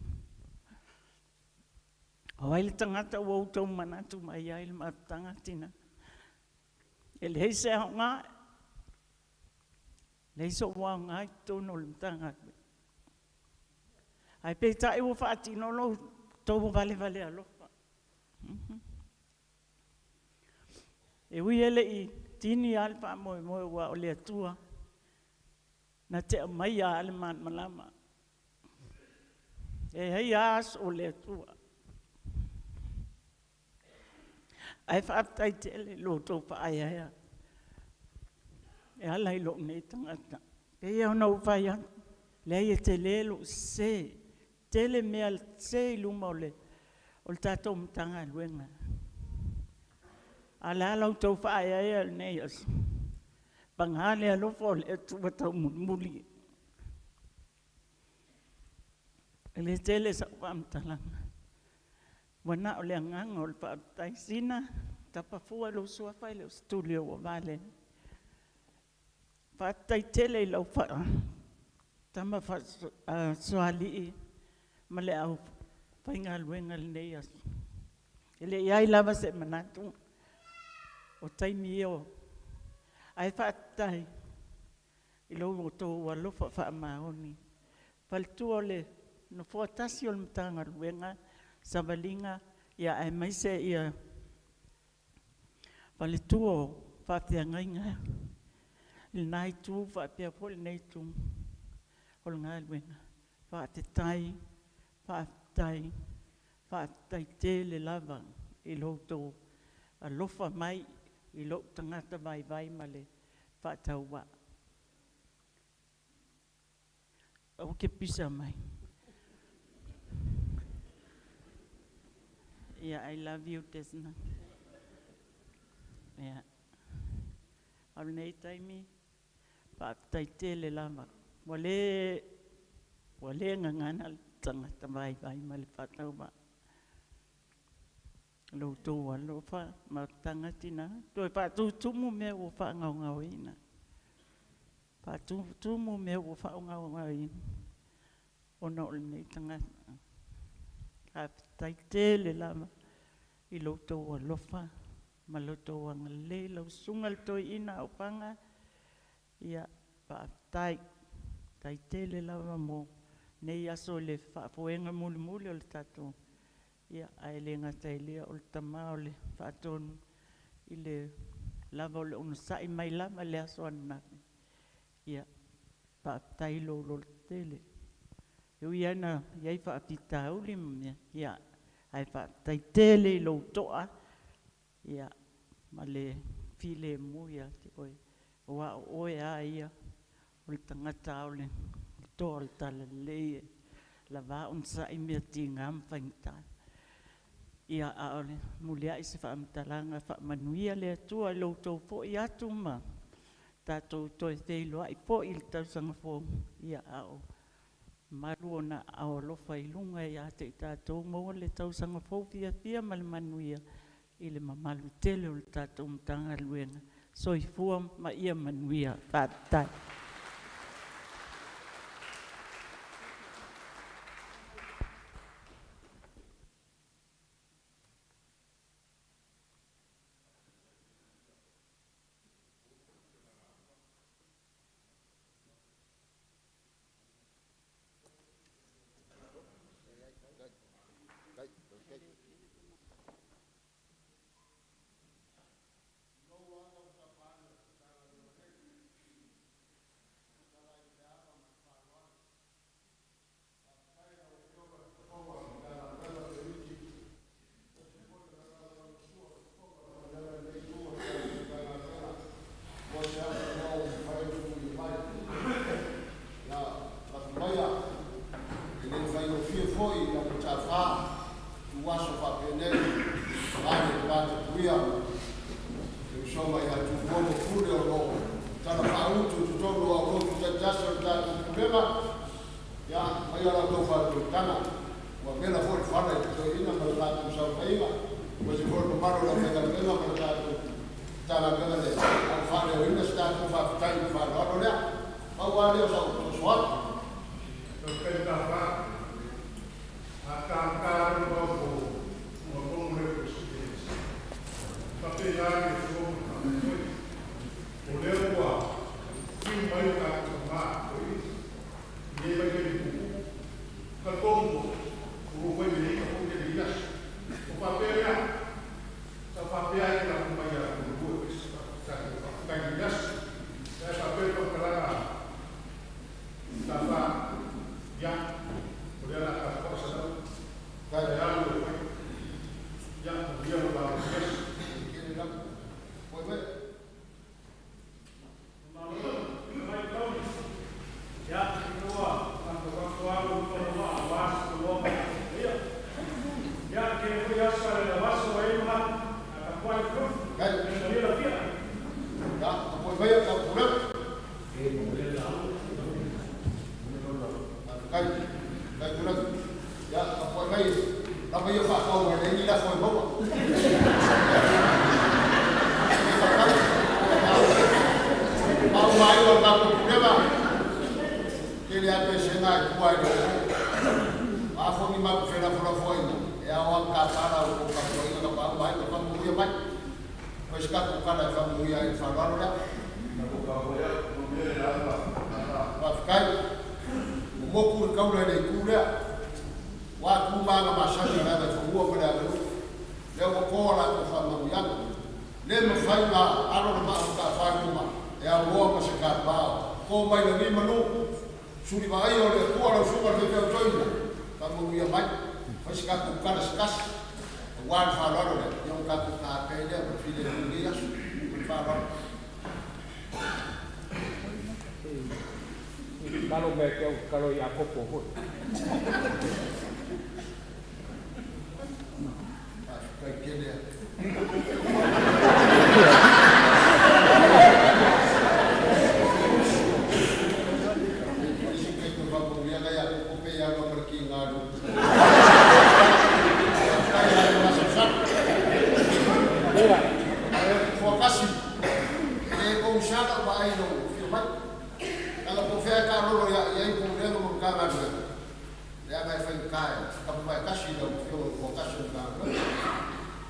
O ai le tagata ua outou manatu mai ai i le mafutaga tina? E leai se aoga, leai sou aoga i totonu o le Matagaluega. Ae peitai ua faatino lo outou valevale alofa. E ui e le i tini lava le faamoemoe aua o le Atua na te aumaia lava le malamalama. E i ai lava aso o le Atua. Ae faafetai tele i lo outou faaeaea e ala i lou nei tagata. E pei ona ou fai atu, leai e tele lou sese, tele mea sese i luma o le tatou Matagaluega. A o le a la outou faaeaea i lenei aso? Paga le alofa o le Atua taumulimuli. E le tele sau faamatalaga, ua na o le agaga o le faafetai. Sina, tapa fua lou suafa e le o se tuli ua valea. Faafetai tele i lau tama faasoalii ma le aufaigaluega i lenei aso. E le i i ai lava se manatu, o taimi ia o... Ae faafetai i lo outou alofa faamaoni. Faletua o le Nofoa tasi o le Matagaluega, savaliga aemaise ia faletua o faafeagaiga i lena itu faapea foi lenei itu o le galuega. Faafetai, faafetai, faafetai tele lava i lo outou alofa mai i lou tagata vaivai ma le faatauvaa. Aua e te pisa mai. Yeah, I love you, Desna. Yeah. O lenei taimi, faafetai tele lava. Ua le gagana le tagata vaivai ma le faatauvaa. Lo outou alofa ma tagatina, toe faatutumu mea ua faagaogaoina. Faatutumu mea ua faagaogaoina ona o lenei tagata. Faafetai tele lava i lo outou alofa ma lo outou agalelei. Lau susuga i le Toeaina Aufaga, ia faafetai. Faafetai tele lava mo nei aso i le faafoega mulimuli o le tatou, ia ae le gata i lea o le tama o le faatonu i le lava o le onosai mai lava i le aso ananafi. Ia, faafetai i lou lototele. E ui lava ina i ai faafitauli ma mea, ia, ae faafetai tele i lou toa, ia, ma le filemu ia te oe, aua o oe lava ia o le tagata o le toa o le talalelei e lava onosai mea tiga ma faigata. Ia, a o le muliai se faamatalaga, faamanuia le Atua i lo outou foi atu ma tatou toe feiloai foi i le tausaga fou, ia a o malu ona aao alofa i luga ia te i tatou, maua le tausaga fou fiafia ma le manuia i le mamalu tele o le tatou Matagaluega. Soifua ma ia manuia. Faafetai. E le faigofie foi ia Mataafa ituaso faapenei vaeane le vatapuia ma le usoga ia Tumua ma Pule o lo o talafaauto i totonu o aulotu taitasi o le tatou Pulega. Ia aumaia la outou faatautaga, ua vela foi le fala i le toeaina ma le latou saofaiga, aemaise foi le mamalu o le aufaigaluega ma le tatou Matagaluega i le faaleoina o se tatou faafetai ma le faaaloalo lea. Pau lava lea o sau soso atu. Faafetai Mataafa. A tata lava le maopu ua gogo le Peresetene, e faapena le fono ma le faamoemoe. O lea ua fiu mai lo tatou tama toeaina i lenei vaitaimi puupuu. E talitonu foi, o lo o fai foi lenei aso. Ona faapea lea, sa ou faapea ai e lafo mai ia Tumua e fai se tatou faafetai i lenei aso. Ae faapea le faamatalaga a Mataafa, ia, o lea o le a tapuai Saleaula, e alu i ou faiva. Ia manuia lou laula Kai. Ia, tapuai maia le tatou Pulega. Faafetai. Faafetai Tuilagi. Ia, tapuai mai, lava ia faatauga e leai ni lafo e maua. Faauma ai o le tatou Pulega, tele lava pesega e tua i le oo. O a foi ni matou felafolafoaiga, e ao lava ona tapa la outou tapuaiga Tapaau ma Aiga, faamanuia mai. Fai se tatou tala e faamanuia ai i le faaaloalo lea. Faafetai. Ua motu le taula i le itu lea, ua tu ma aga masani o le agaifanua ma le aganuu. Lea ua to a latou faamanuiaga. Le mafai ona alo le maa o Mataafa i luma e auloa ma se tapa o to mai lagi manu. Suli vaaia o le Atua lau Susuga i le Faifeau Toeaina, faamanuia mai. Fai se tatou tala se tasi aua le faaaloalo lea, ia ona tatou taape ai lea ma le filemu i lenei aso. Ma le faaaloalo. Tatalo mai ia te au ou te tatalo ia Iakopo foi. Faafetai tele lava. I le isi taimi o faamanuiaga Iakopo pe i alu lava ma le tiga o le upu. Faafetai lava le masalosalo. Fuakasi, e le pogisa lau vaai i lou afio mai. Leaga po o fea lava e taalolo i ai Pulega ma Matagaluega, leaga e faigata e tapuvae tasi i lau Afioga i le Fuakasi o le Matagaluega.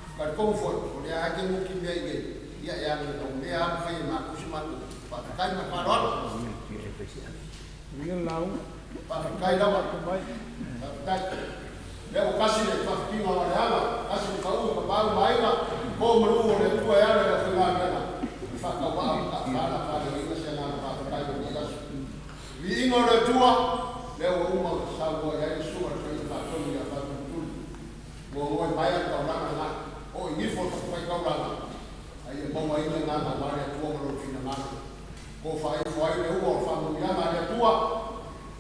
E talitonu foi, o lea lava e te nutimea i inei, ia e agamaumea lava ma fai e matou se matou faafetai. Ma le faaaloalo. Faafetai lava. Faafetai. Lea ua tasi le faafitiga o Aleaga, tasi le pau i Tapaau ma Aiga, po malu o le Atua e ala i le aufaigaluega, e faatauvaa ma taafa la faaleleiga se agaga faafetai o lenei aso. Viiga o le Atua, lea ua uma ona saunoa i ai le Susuga i le Toeaina Faatonu ia Faatulutuli, ua gaoi maea le taulaga lena, oo i nifo o le fatafaitaulaga, a ia mauaina agaga aua le Atua ma Lona finagalo. Tofa ifo ai le ua o le faamanuiaga a le Atua,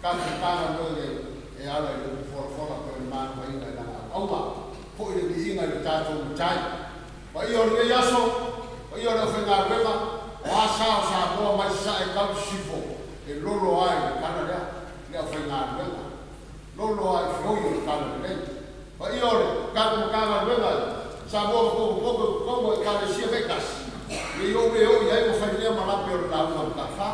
tatou Matagaluega nei e ala i le upu folafola pei ona malamaina i lana auauna. Foi le viiga i lo tatou Matai. Paia o lenei aso, paia o le aufaigaluega, o a sa o Samoa mai Sasae e tau i Sisifo, e lolo lava i le tala lea, le aufaigaluega. Lolo lava i feoi o le talalelei. Paia o le tatou Matagaluega i Samoa ma potopoto i totonu o Ekalesia taitasi, ne i ou le oo i ai ona fai lea ma lape o le lauga a Mataafa.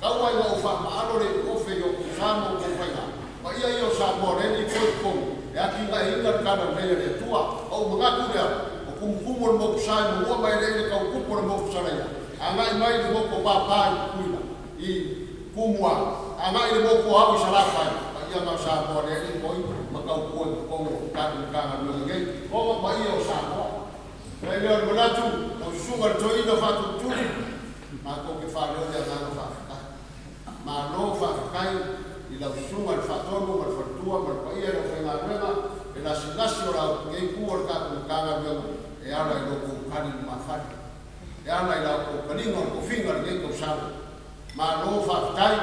Tau lava ina ou faamaalo le iuofe i outou sa ma outou faiga, paia ia o Samoa o lea e lipoi i totonu e atinaeina le talalelei a le Atua. Ona ou manatu lea, o tumutumu o le motusa i Manua ma eleele tau tupu o le motu Salaia, agai mai i le motu o Papa i Tutuila i Tumua, agai i le motu o Ao i Salafai, paia na o Samoa lea e lipoi ma tautua i totonu o tatou Matagaluega nei, o paia o Samoa. Ona i ai lea o le manatu, lau Susuga i le Toeaina Faatulutuli, matou te faaleo le agaga faafetai. Malo faafetai i lau Susuga i le Faatonu ma le faletua ma le paia i le aufaigaluega e lasilasi o la lenei itu o le tatou Matagaluega e ala i lo outou tali lumafale, e ala i la outou taliga o le tofiga i lenei tausaga. Malo faafetai,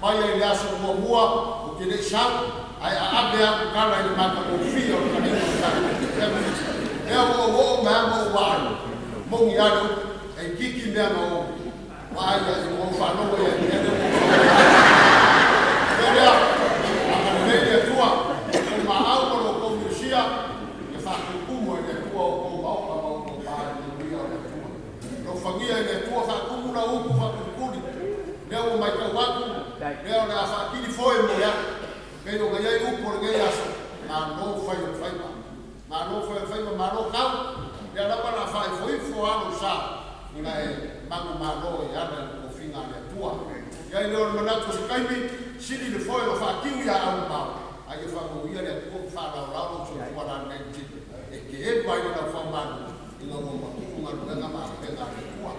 mai ai le aso muamua ou te le i sau, ae aave atu tala i le matagofie o le taliga o le tatou Pulega. Lea ua ou oo mai lava ma ou vaai, moni lava le upu, e itiiti mea na ou vaai i ai, ma ou faalogo i ai i le mea lea ua ou sau ai. O le mea lea, agalelei le Atua i outou maau ma lo outou minosia, ia faatutumu e le Atua outou maota ma outou va i le manuia o le Atua. Alofagia e le Atua faatumu lau upu faatulikuli, lea ua matau atu, lea o le a faatili foe mo le atu. Pei ona i ai upu o lenei aso, malo fai o le faiva. Malo fai o le faiva, malo tau. Lea lava o le a faaifoifo lava lou sa ina e manumalo e ala i le tofiga a le Atua. I ai lea o le manatu o se taimi, sili le foe ona faatiu ia aumamao, a ia faamanuia le Atua ma faalaolao lou soifua lalelei i le tino e tepa ai le laufaamalu ina ua matuu galuega ma auupega a le Atua.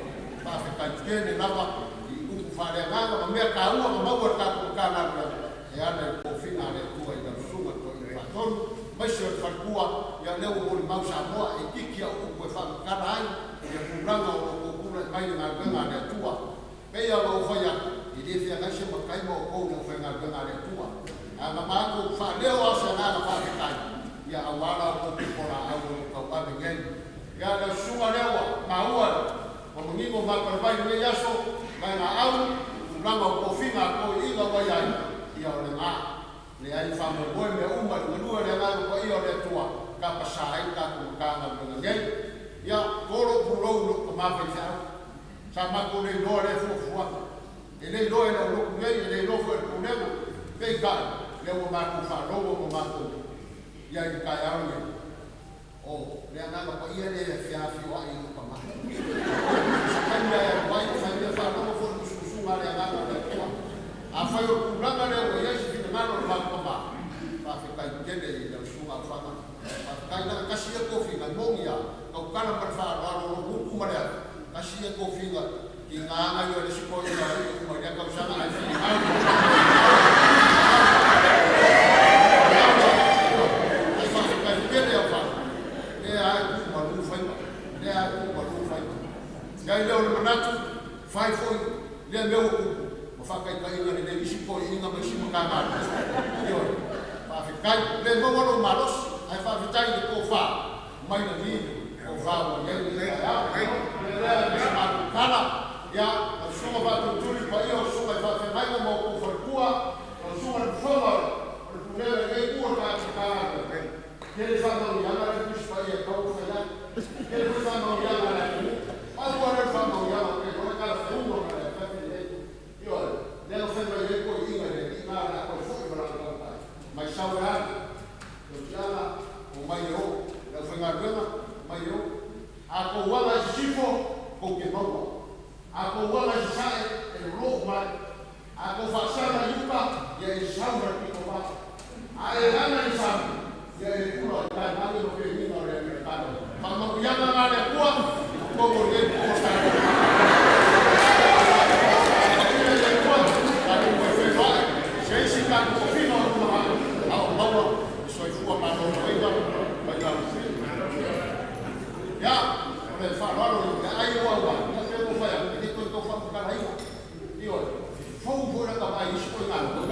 Faafetai tele lava i upu faaleagaga ma mea taua na maua e le tatou Matagaluega e ala i le tofiga a le Atua i lau Susuga i le Toeaina Faatonu, aemaise o le faletua, ia lea ua molimau Samoa e itiiti au upu e faamatala ai ia tulaga o lo outou tulai mai i le galuega a le Atua. Pei lava ona ou fai atu, e le feagai se matai ma outou i le aufaigaluega a le Atua. Ae na matou faaleo lava se agaga faafetai, ia aua la outou pitolaau o lo o tauave nei. Ia lau susuga lea ua maua ua manino mata o le vai i lenei aso, vaegaau, tulaga o tofiga a toeaiina ua i ai, ia o lena. Leai, faamoemoe mea uma i le galue o le Agaga Paia o le Atua, tapasa ai le tatou Matagaluega nei. Ia, to lou pulou i lou tama faifeau. Sa matou le iloa lea fuafuaga. E le iloa e le au lotu nei, e le iloa foi e le Pulega, peitai, lea ua matou faalogo ma matou i ai i le taeao lenei, o le Agaga Paia lea e feafioai i lou tama. O se taimi lava e alu ai, e fai mea faalogo foi i le musumusuga a le Agaga o le Atua. Afai o le tulaga lea ua i ai se finagalo o le matou tama, faafetai tele i lau Susuga Aufaga. Faafetai, leaga tasi ia tofiga, e moni lava, tautala ma le faaaloalo o lou gutu ma le atu, tasi ia tofiga, tiga lava na iloa e le isi toeaina alii e uma i lea tausaga ae finau ae faafetai tele Aufaga, lea lava e tuumalu faiva, lea lava e tuumalu faiva. I ai lea o le manatu, fai foi lea mea ua tupu ma faataitaiga lelei i isi toeaiina ma isi Matagaluega. Ioe. Faafetai. Le maua lou malosi, ae faafetai i le tofa mai lagi le tofa ua i ai lenei taeao. O le mea lea ma se matou tala, ia, lau Susuga Faatulituli, le paia o susuga i faafeagaiga ma outou faletua, lau Susuga i le Fofoga o le Pulega i lenei itu o le tatou Matagaluega, tele faamanuiaga lea le Tusi Paia e tatau ona fai atu. Tele foi faamanuiaga a le atunuu. Pau lava lea o le faamanuiaga ou te iloa e talafeauga ma le afiafi lenei. Ioe, lea na fai mai ai toeaiina i le alii na o le a toe foi ma lana tautai, mai sau e alu, Lotinaga, omai e o, le aufaigaluega, omai e o. A tou aga i sisifo, tou te maua. A tou aga i sasae, e lolou mai. A tou faasaga i uta, ia e sau ma le pito vaa. A e aga i le sami, ia e pula i taemagi ma penina o le Amerikano. Faamanuiaga na a le Atua i totonu o lenei itu o le tatou Silasila i le Atua, tatou toe feiloai i se isi tatou tofiga o lumanai, a o maua le soifua maloloina mai le Ia, o le faaaloalo i aai ua auai, ia pei ona ou fai atu, e le toe tau faamatalaina. Ioe, e fou foi lata vaai i isi ituaiga logo.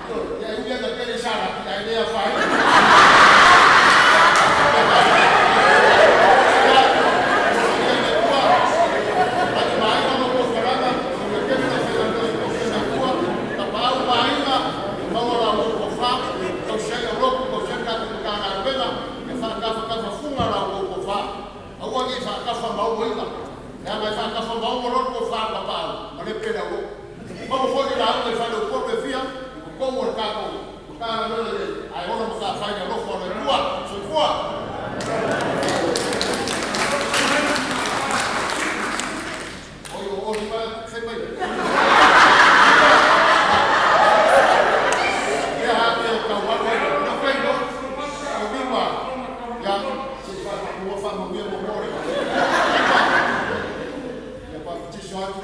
Ioe, ia e ui lava ina tele salati, ae le afaina. Ia, alofagia e le Atua Lagi ma Aiga la outou fetalaiga, manuia tele le aufaigaluega totofi a le Atua, Tapaau ma Aiga, ia maua la outou tofa e tausi ai aulotu, tausi ai le tatou Matagaluega, ia faatafatafafuga la outou tofa. Aua ne i faatafamaomoina, leaga e faatafamaomo loa le tofa a le tapaau, malepe le aulotu. Maua foi ni lauga i faleupolu e fia i totonu o le tatou Matagaluega nei, ae ola matafai i le alofa o le Atua. Soifua. Oi, o oe fai mai. Lea a te taualu ai, na fai loa, o lima, ia, se i faamatua faamanuia muamua o le lima. Ia papatiso atu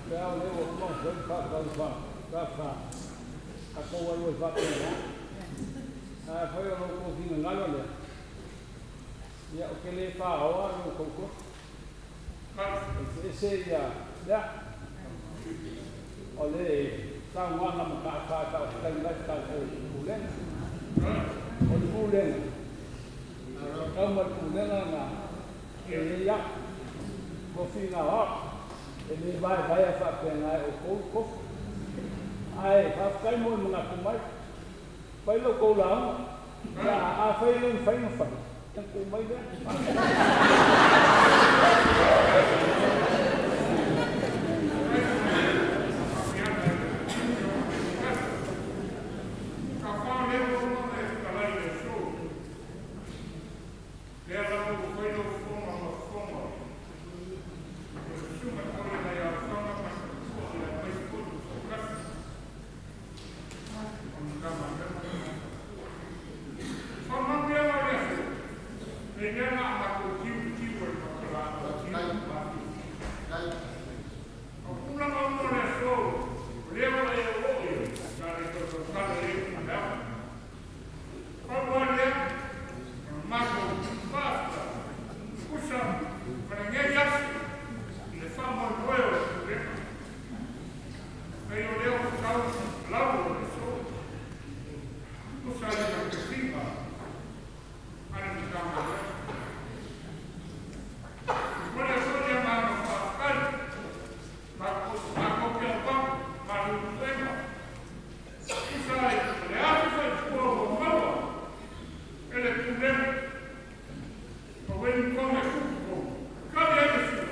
Faapea o lea ua uma ona fai le faatau tafa, tatou alu ai faapena. Ae afai o lo outou finagalo lea, ia ou te le faoa lo outou tofi. E eseese ia lea. O le saunoaga a Mataafa e faafetai mai le tatou Pulega. O le Pulega, e tau ma le Pulega na e i ai au, tofiga aoao. E lē vaevaea faapena e outou le tofi. Ae faafetai mo le manatu mai. Fai la outou lauga. Ia, afai e le mafai ona fai, ia ona tuu mai lea. Lea lava ua fai lau fofoga ma fofoga o le Susuga toeaina ia Lefaga ma Lefaga aemaise foi le Tutoatasi o le Matagaluega. O faamanuiaga o le aso, pei lea na a matou tiu i le tiu o le papalaau tiu mafiafia. O tulaga uma o le aso, o lea ua e oo i ai, o le a le toe tautala i ai Tuilaepa. Pau lava lea, o le matou faafetai, tusa ma lenei aso i le faamoemoe o le Pulega. Pei o lea ua tau lau o le aso, tusa ai ma le tofiga a le Matagaluega. Momoli atu foi le agaga faafetai matou te auauna malu i puega tusa ai ma le afi faifua ua maua e le Pulega o Ueligitone Tutotonu e tali ai le sua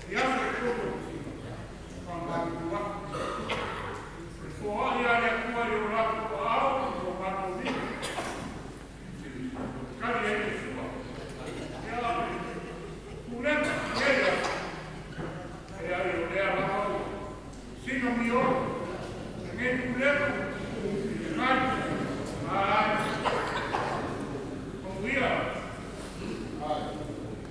i aso e 3 o tofiga. Faamalulu atu, o le foai a le Atua i o latou aao ma o matou lima e tali ai le sua. Ia, o le Pulega i lenei aso, leai o lea lava ua sinomiolo lenei Pulega i lena Itu ma manuia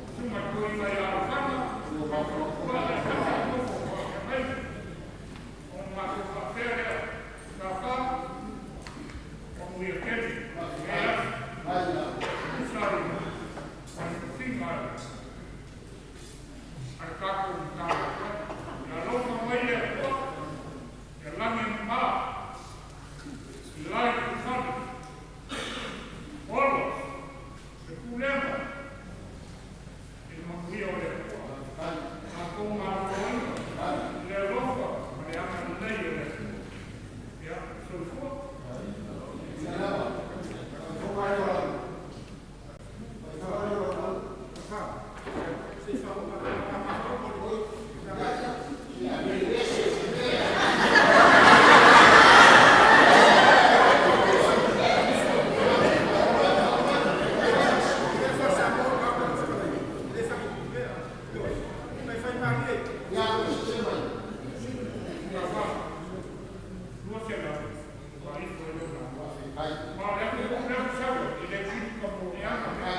Susuga i le Toeaina ia Alofaga ma Faletupuaa aemaise le nofo a faafeagaiga. Ona matou faapea lea, Tafā, manuia tele lenei aso e tusa ai ma le tofiga a le tatou Matagaluega. Ia alofa mai le Atua, ia lagi e mama i le la itu fale, ola le Pulega i le manuia o le Atua. Tatou maloloina i le alofa ma le agalelei o le Atua. Ia, soifua. 200 ma ifo ai lou Ma o le atunuu lea ua sau ai, e le pili ka moliaga lea.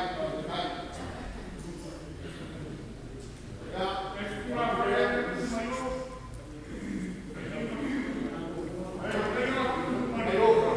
E si tulaga lea e tupu mai o. Ae o lea atunuu ma le faaaloalo.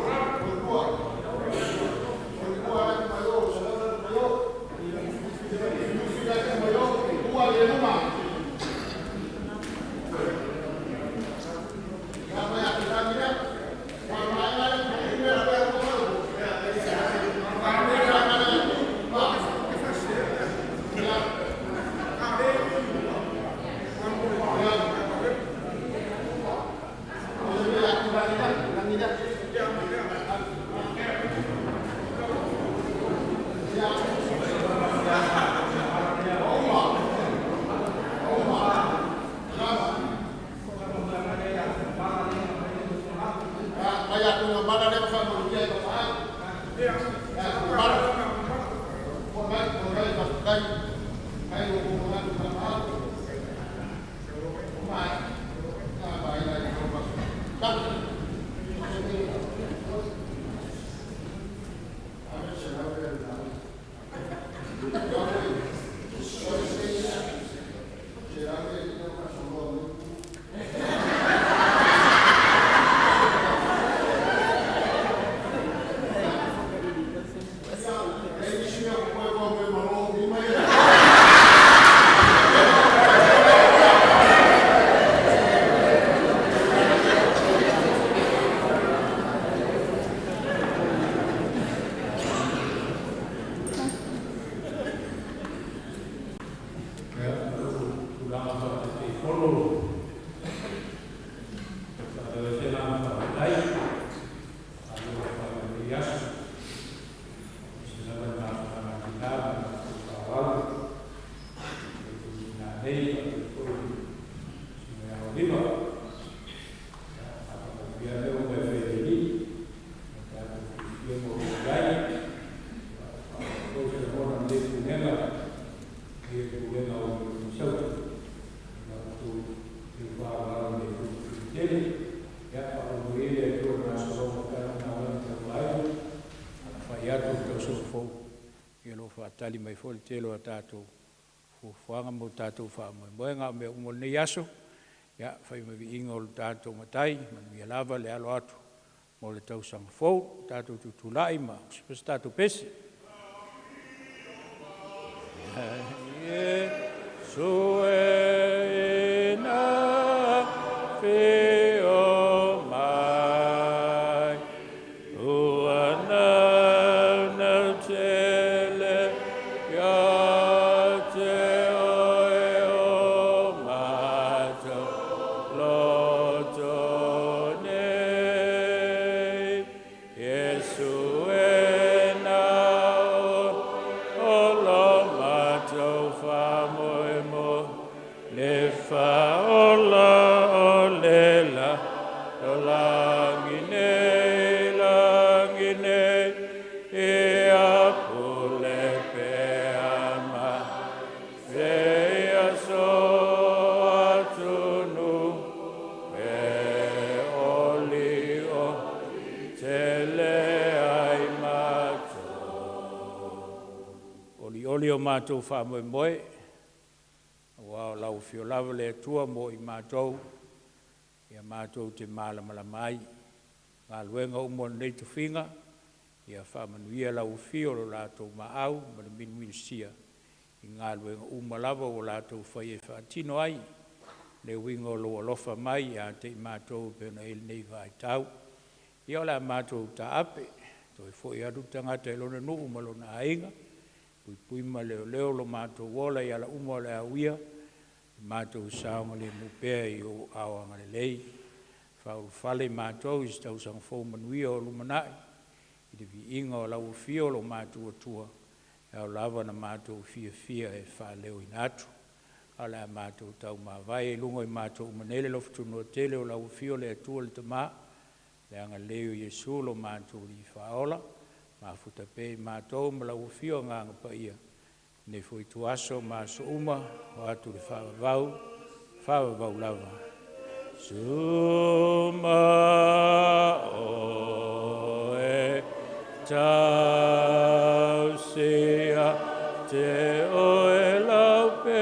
Ia mea uma e fai e le Alii, ua tatou fiafia ma o i ai. Faafetai se lagona o lenei Pulega, ia le Pulega o Sautu, la outou teu faaaloalo i lenei foi tele. Ia faamanuia le Atua i le gasologa o tatou galuega taumafai, fai atu le tausaga fou, ia o lo o faatali mai foi le tele o a tatou fuafuaga mo tatou faamoemoega. A o mea uma o lenei aso, ia fai ma viiga o le tatou Matai, manuia lava le alo atu mo le tausaga fou. Tatou tutulai ma usi se tatou pese. Iesu e ina fio mai, ua naunau tele ia te oe o matou loto nei. Iesu e na o lo matou faamoemoe, le faaola o le la o lagi nei, lagi nei, ia pule pea ma nei aso atunu e oli o tele ai matou. Olioli o matou faamoemoe, aua o lau afio lava le Atua mo i matou, ia matou te malamalama ai. Galuega uma o lenei tofiga, ia faamanuia lau afio i lo latou maau ma le milumilusia i galuega uma lava ua latou faia e faatino ai le uiga o lou alofa mai ia te i matou e pei ona i ai lenei vaitau. Ia o le a matou taape, toe foi atu le tagata i lona nuu ma lona aiga, puipui ma leoleo lo matou ola i ala uma o le a uia, matou saogalemu pea i ou aao agalelei. Faaulufale i matou i se tausaga fou manuia o lumanai i le viiga o lau afio lo matou Atua e ao lava ona matou fiafia e faaleoina atu. Ae o le a matou taumavae i luga o i matou uma nei le alofa tele o lau afio le Atua le Tama, le agalelei o Iesu lo matou Alii Faaola, mafuta pea i matou ma lau afio Agaga Paia i lenei foi ituaso ma aso uma oo atu i le faavavau, faavavau lava. Iesu ma oe tausi te oe lau pele,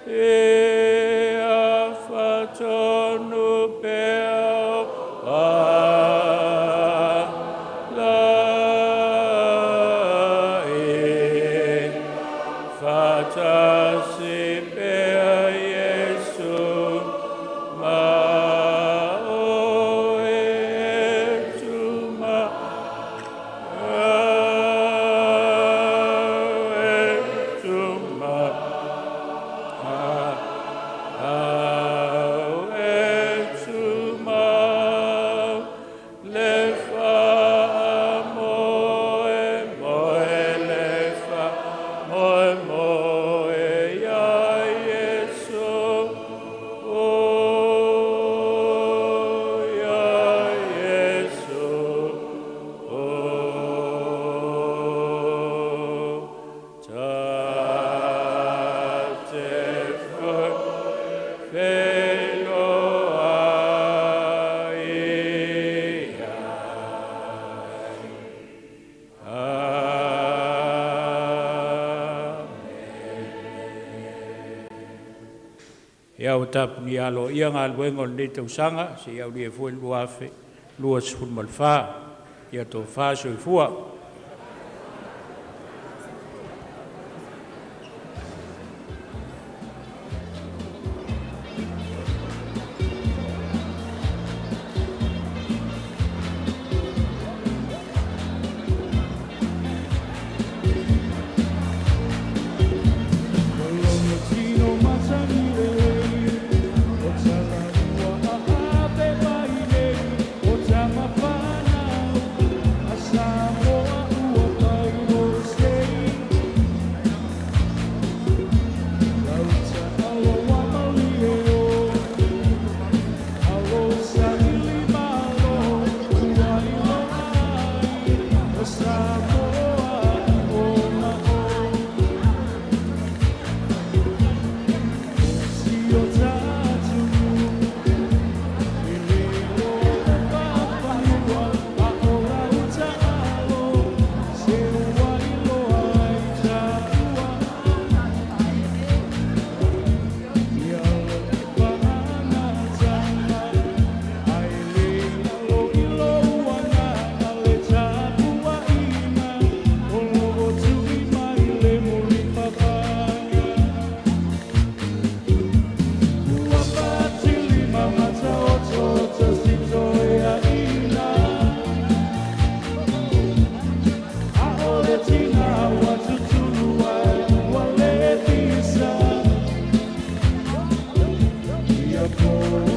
ia faatonu pea o alai, faatasi pea Iesu ma oe e tuma e tuma au e tuma le faamoemoe le faamoemoe iā Iesu o iā Iesu o ta te feiloai ai. Amen. Ia ua tapunia aloaia galuega o lenei tausaga seia aulia ai foi le 2024. Ia tofa soifua. Tino masani lelei, o talalua aape mai nei, o tama whanau, a Samoa. Po.